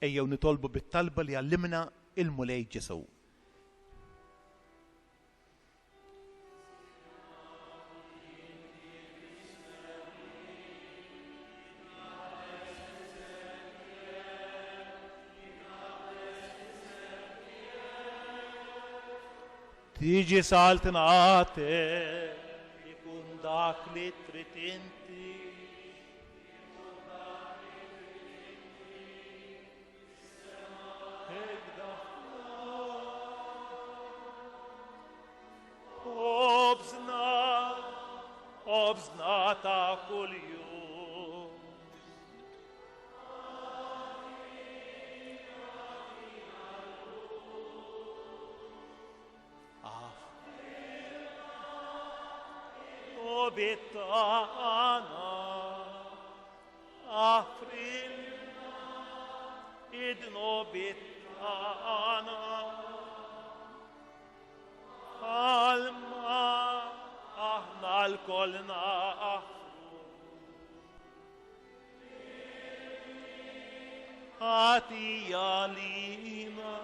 Ejjew nitolbu bit-talba li għallimna il-Mulej Ġesù. Tiġi saltnatek, ikun dak li trid inti. Ħobżna, ħobżna ta' kuljum. Dnubiet tagħna. Aħfrilna id-dnubiet tagħna bħalma aħna lkoll naħfru. Ħatija lina.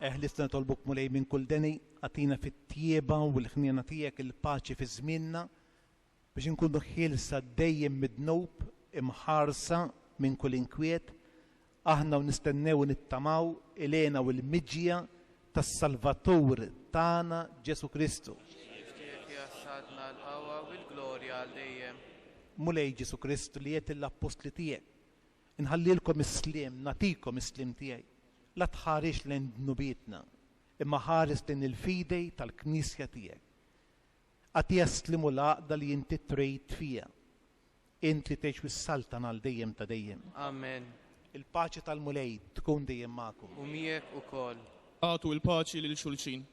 Eħlisna nitolbuk Mulej minn kull deni, agħtina fit-tjieba u l-ħniena tiegħek il-paċi fi żmienna biex inkunu ħielsa dejjem mid-dnub, imħarsa minn kull inkwiet, aħna u nistennew u nittamaw il-hena u l-miġja tas-Salvatur tagħna Ġesù Kristu. Għax tiegħek hija s-saltna, l-qawwa u l-glorja għal dejjem. Mulej Ġesù Kristu li għedt lill-appostli tiegħek, Inħallilkom is-sliem, nagħtikom is-sliem tiegħi. La tħarisx lejn dnubietna, imma ħares lejn il-fidei tal-Knisja tiegħek. Agħtiha s-sliem u l-għaqda li inti trid fiha. Int li tgħix u ssaltan għal dejjem ta' dejjem. Amen. Il-paċi tal-Mulej tkun dejjem magħkom. U miegħek ukoll. Agħtu l-paċi lil xulxin.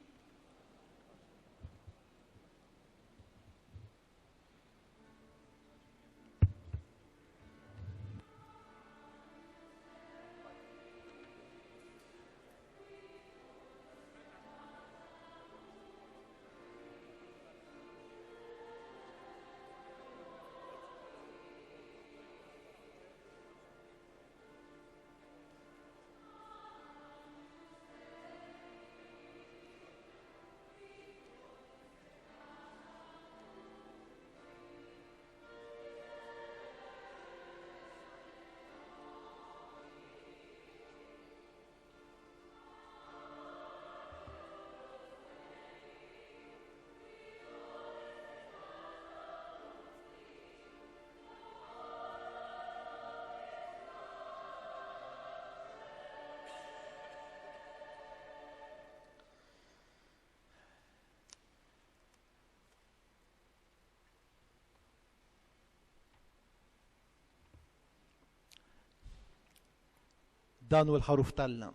Dan hu l-ħaruf t'Alla.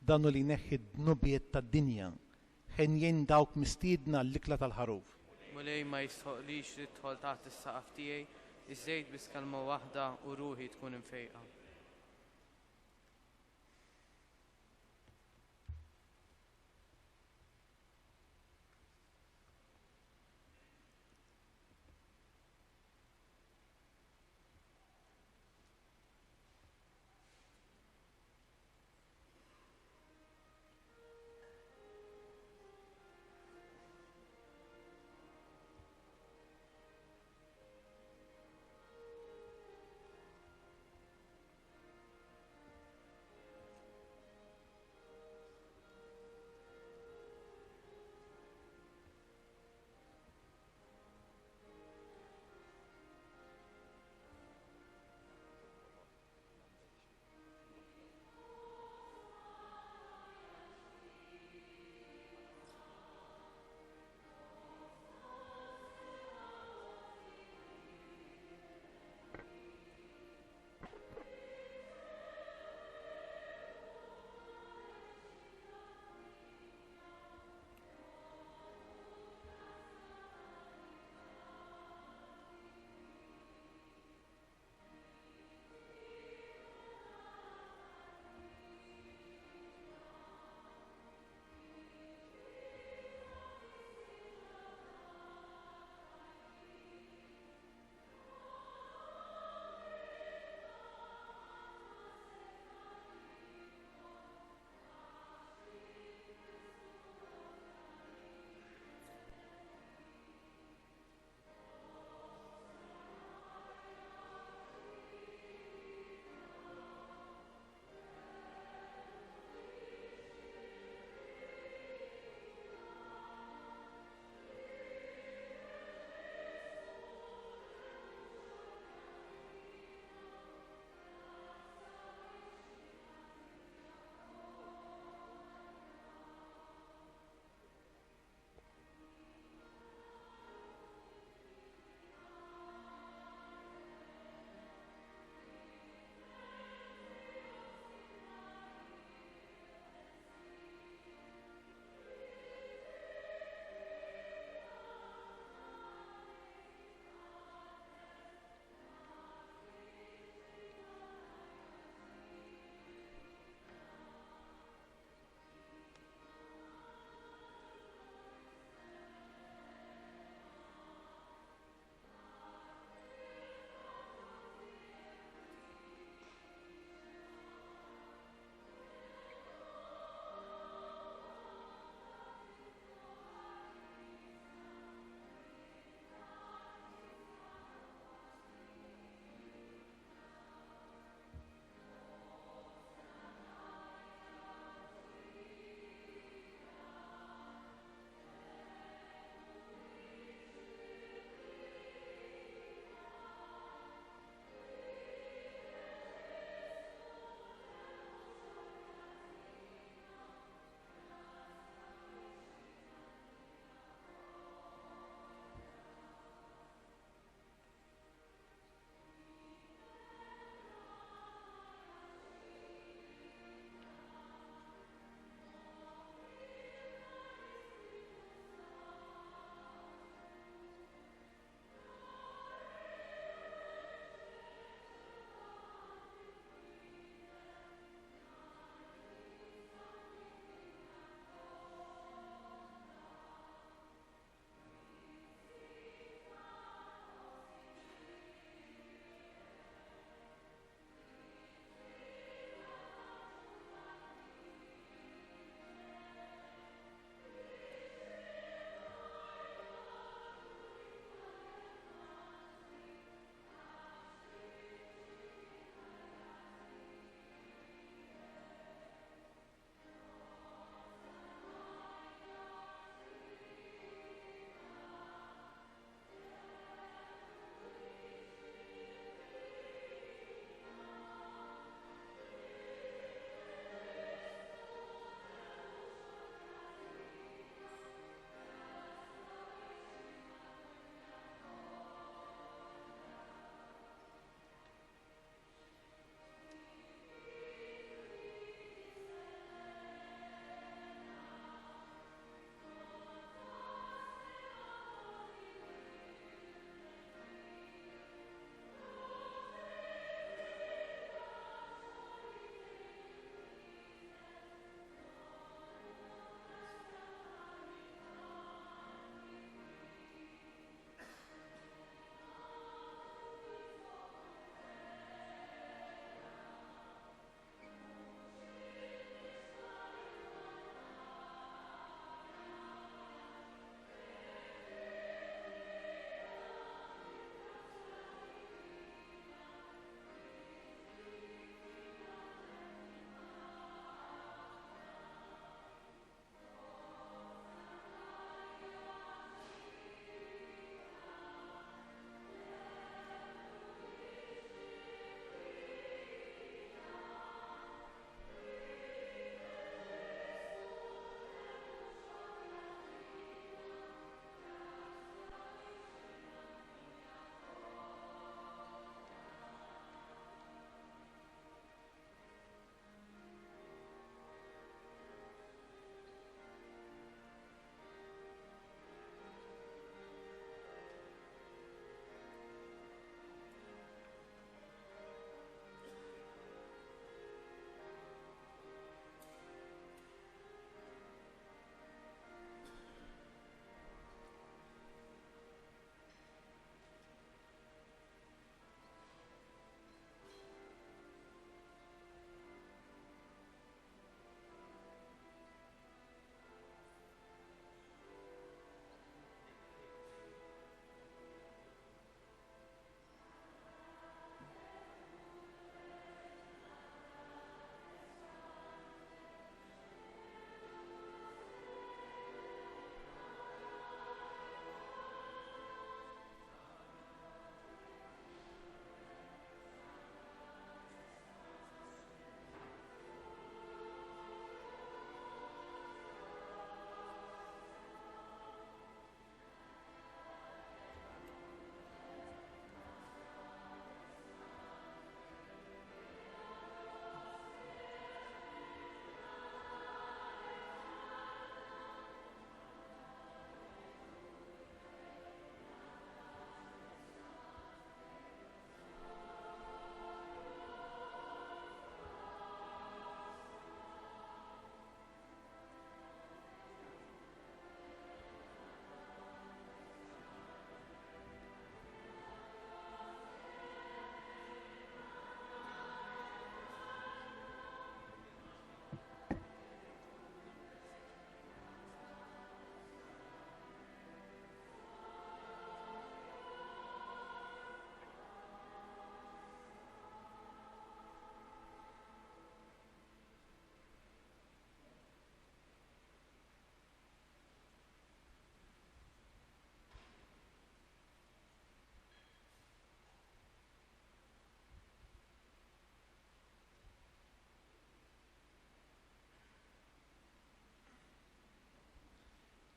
Dan hu li jneħħi d-dnubiet tad-dinja. Henjin dawk mistiedna għall-ikla tal-ħaruf. Mulej ma jistħoqlix li tidħol taħt is-saqaf tiegħi, iżżejt biss kelma waħda u ruħi tkun imfejqa.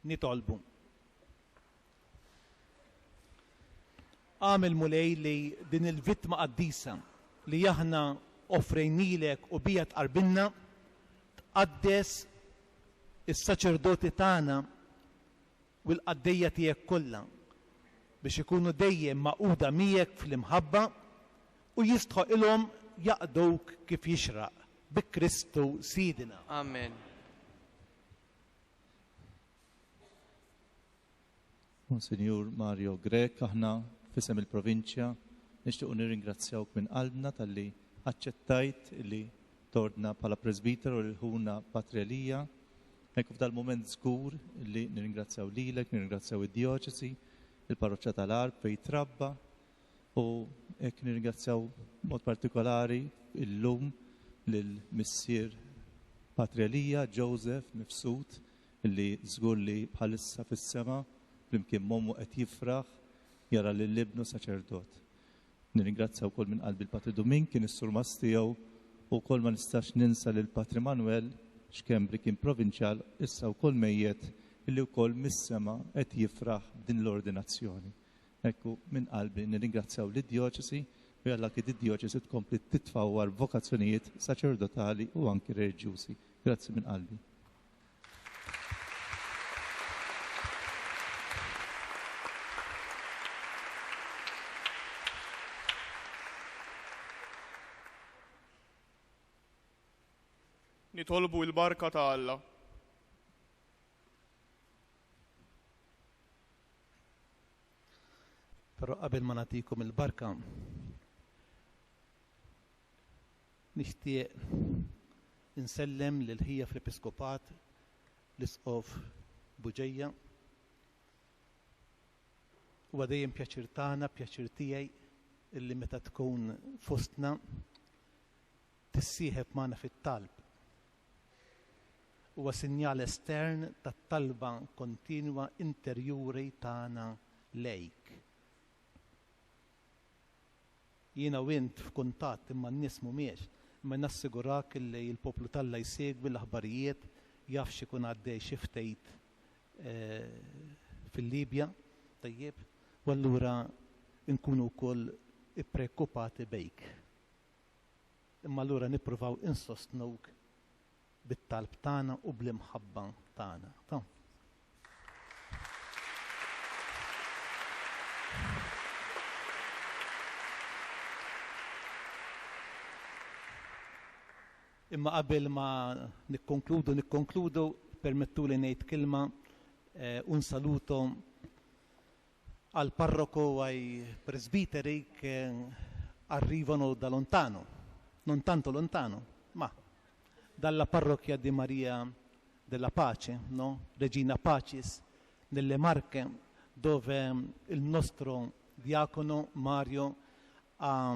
Nitolbu. Agħmel Mulej li din il-vittma qaddisa li aħna offrejnilek u biha tqarbinna, tqaddes is-saċerdoti tagħna u l-qaddejja tiegħek kollha biex ikunu dejjem magħquda miegħek fl-imħabba u jistħoqilhom jaqduk kif jixraq, bi Kristu Sidna. Amen. Monsinjur Mario Grech, aħna f'isem il-Provinċja nixtiequ nirringrazzjawk minn qalbna talli aċċettajt li tordna bħala presbiteru lil ħuna Patri Elija. Hekk f'dal-mument żgur li nirringrazzjaw lilek, nirringrazzjaw id-djoċesi, il-parroċċa tal-Għarb fejn trabba u hekk nirringrazzjaw b'mod partikolari illum lil missier Patri Elija, Joseph Mifsud, li żgur li bħalissa fis-sema flimkien m'ommu qed jifraħ jara lil ibnu saċerdot. Nirringrazzja wkoll minn qalbi l-Patri Dumink kien is-surmast tiegħu u wkoll ma nistax ninsa lil Patri Manuel Schembri kien provinċjal issa wkoll mejjet illi wkoll mis-sema qed jifraħ b'din l-ordinazzjoni. Hekk hu minn qalbi nirringrazzjaw lid-djoċesi u jalla anki d-djoċesi tkompli titfawwar vokazzjonijiet saċerdotali u anki reliġjużi. Grazzi minn qalbi. Nitolbu l-barka ta' Alla. Però qabel ma nagħtikom il-barka, Nixtieq insellem lil ħija fl-Episkopat, l-Isqof Bugeja. Huwa dejjem pjaċir tagħna, pjaċir tiegħi illi meta tkun fostna tissieħeb magħna fit-talb. Huwa sinjal estern tat-talba kontinwa interjuri tagħna lejk. Jiena u int f'kuntatt imma n-nies mhumiex. Imma nassigurak li l-poplu t'Alla jsegwi l-aħbarijiet, jaf x'ikun għaddej xi ftehit fil-Libja, tajjeb, u allura nkunu wkoll ippreokkupati bejk. Imma allura nippruvaw insostnuk bit-talb tagħna u bl-imħabba tagħna. Ta. Imma qabel ma nikkonkludu, nikkonkludu, permettuli ngħid kelma eh, un saluto al parroco ai presbiteri che arrivano da lontano, non tanto lontano, ma dalla parrocchia di Maria della Pace, no? Regina Pacis, nelle Marche, dove il nostro diacono Mario ha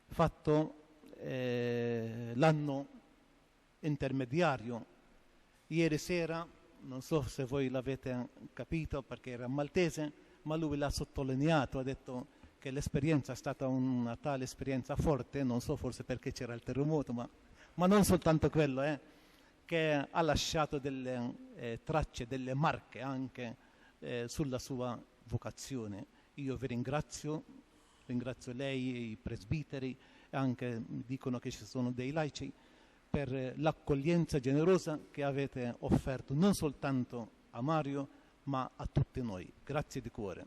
fatto eh, l'anno intermediario. Ieri sera, non so se voi l'avete capito perché era maltese, ma lui l'ha sottolineato, ha detto che l'esperienza è stata una tale esperienza forte, non so forse perché c'era il terremoto, ma, ma non soltanto quello, eh, che ha lasciato delle eh, tracce, delle marche anche eh, sulla sua vocazione. Io vi ringrazio, ringrazio lei, i presbiteri, anche dicono che ci sono dei laici, per l'accoglienza generosa che avete offerto non soltanto a Mario, ma a tutti noi. Grazie di cuore.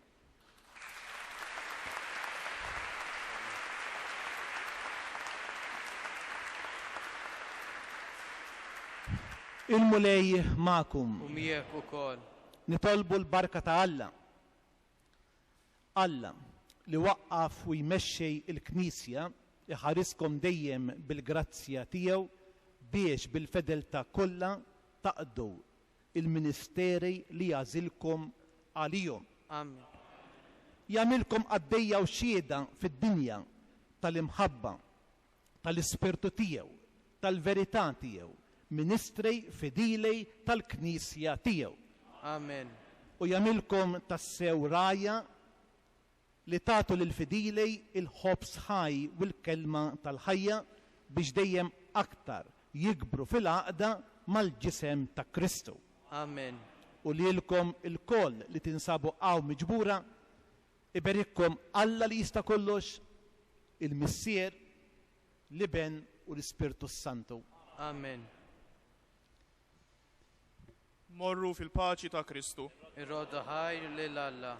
Il-Mulej magħkom. U miegħek ukoll. Nitolbu l-barka ta' Alla. Alla, li waqqaf u jmexxi l-Knisja, iħariskom dejjem bil-grazzja tiegħu biex bil-fedeltà kollha taqdu l-ministeri li għażilkom għalihom. Amen. Jagħmilkom qaddejja u xhieda fid-dinja tal-imħabba, tal-Ispirtu tiegħu, tal-verità tiegħu, ministri fidili tal-Knisja tiegħu. Amen. U jagħmilkom tassew rgħajja li tagħtu lill-fidili l-ħobż ħaj u l-kelma tal-ħajja biex dejjem aktar jikbru fil-għaqda mal-ġisem ta' Kristu. Amen. u lilkom ilkoll li tinsabu hawn miġbura, iberikkom Alla li jista' kollox, il-Missier, l-Iben u l-Ispirtu s-Santu. Amen. Morru fil-paċi ta' Kristu. Irroddu ħajr lil Alla.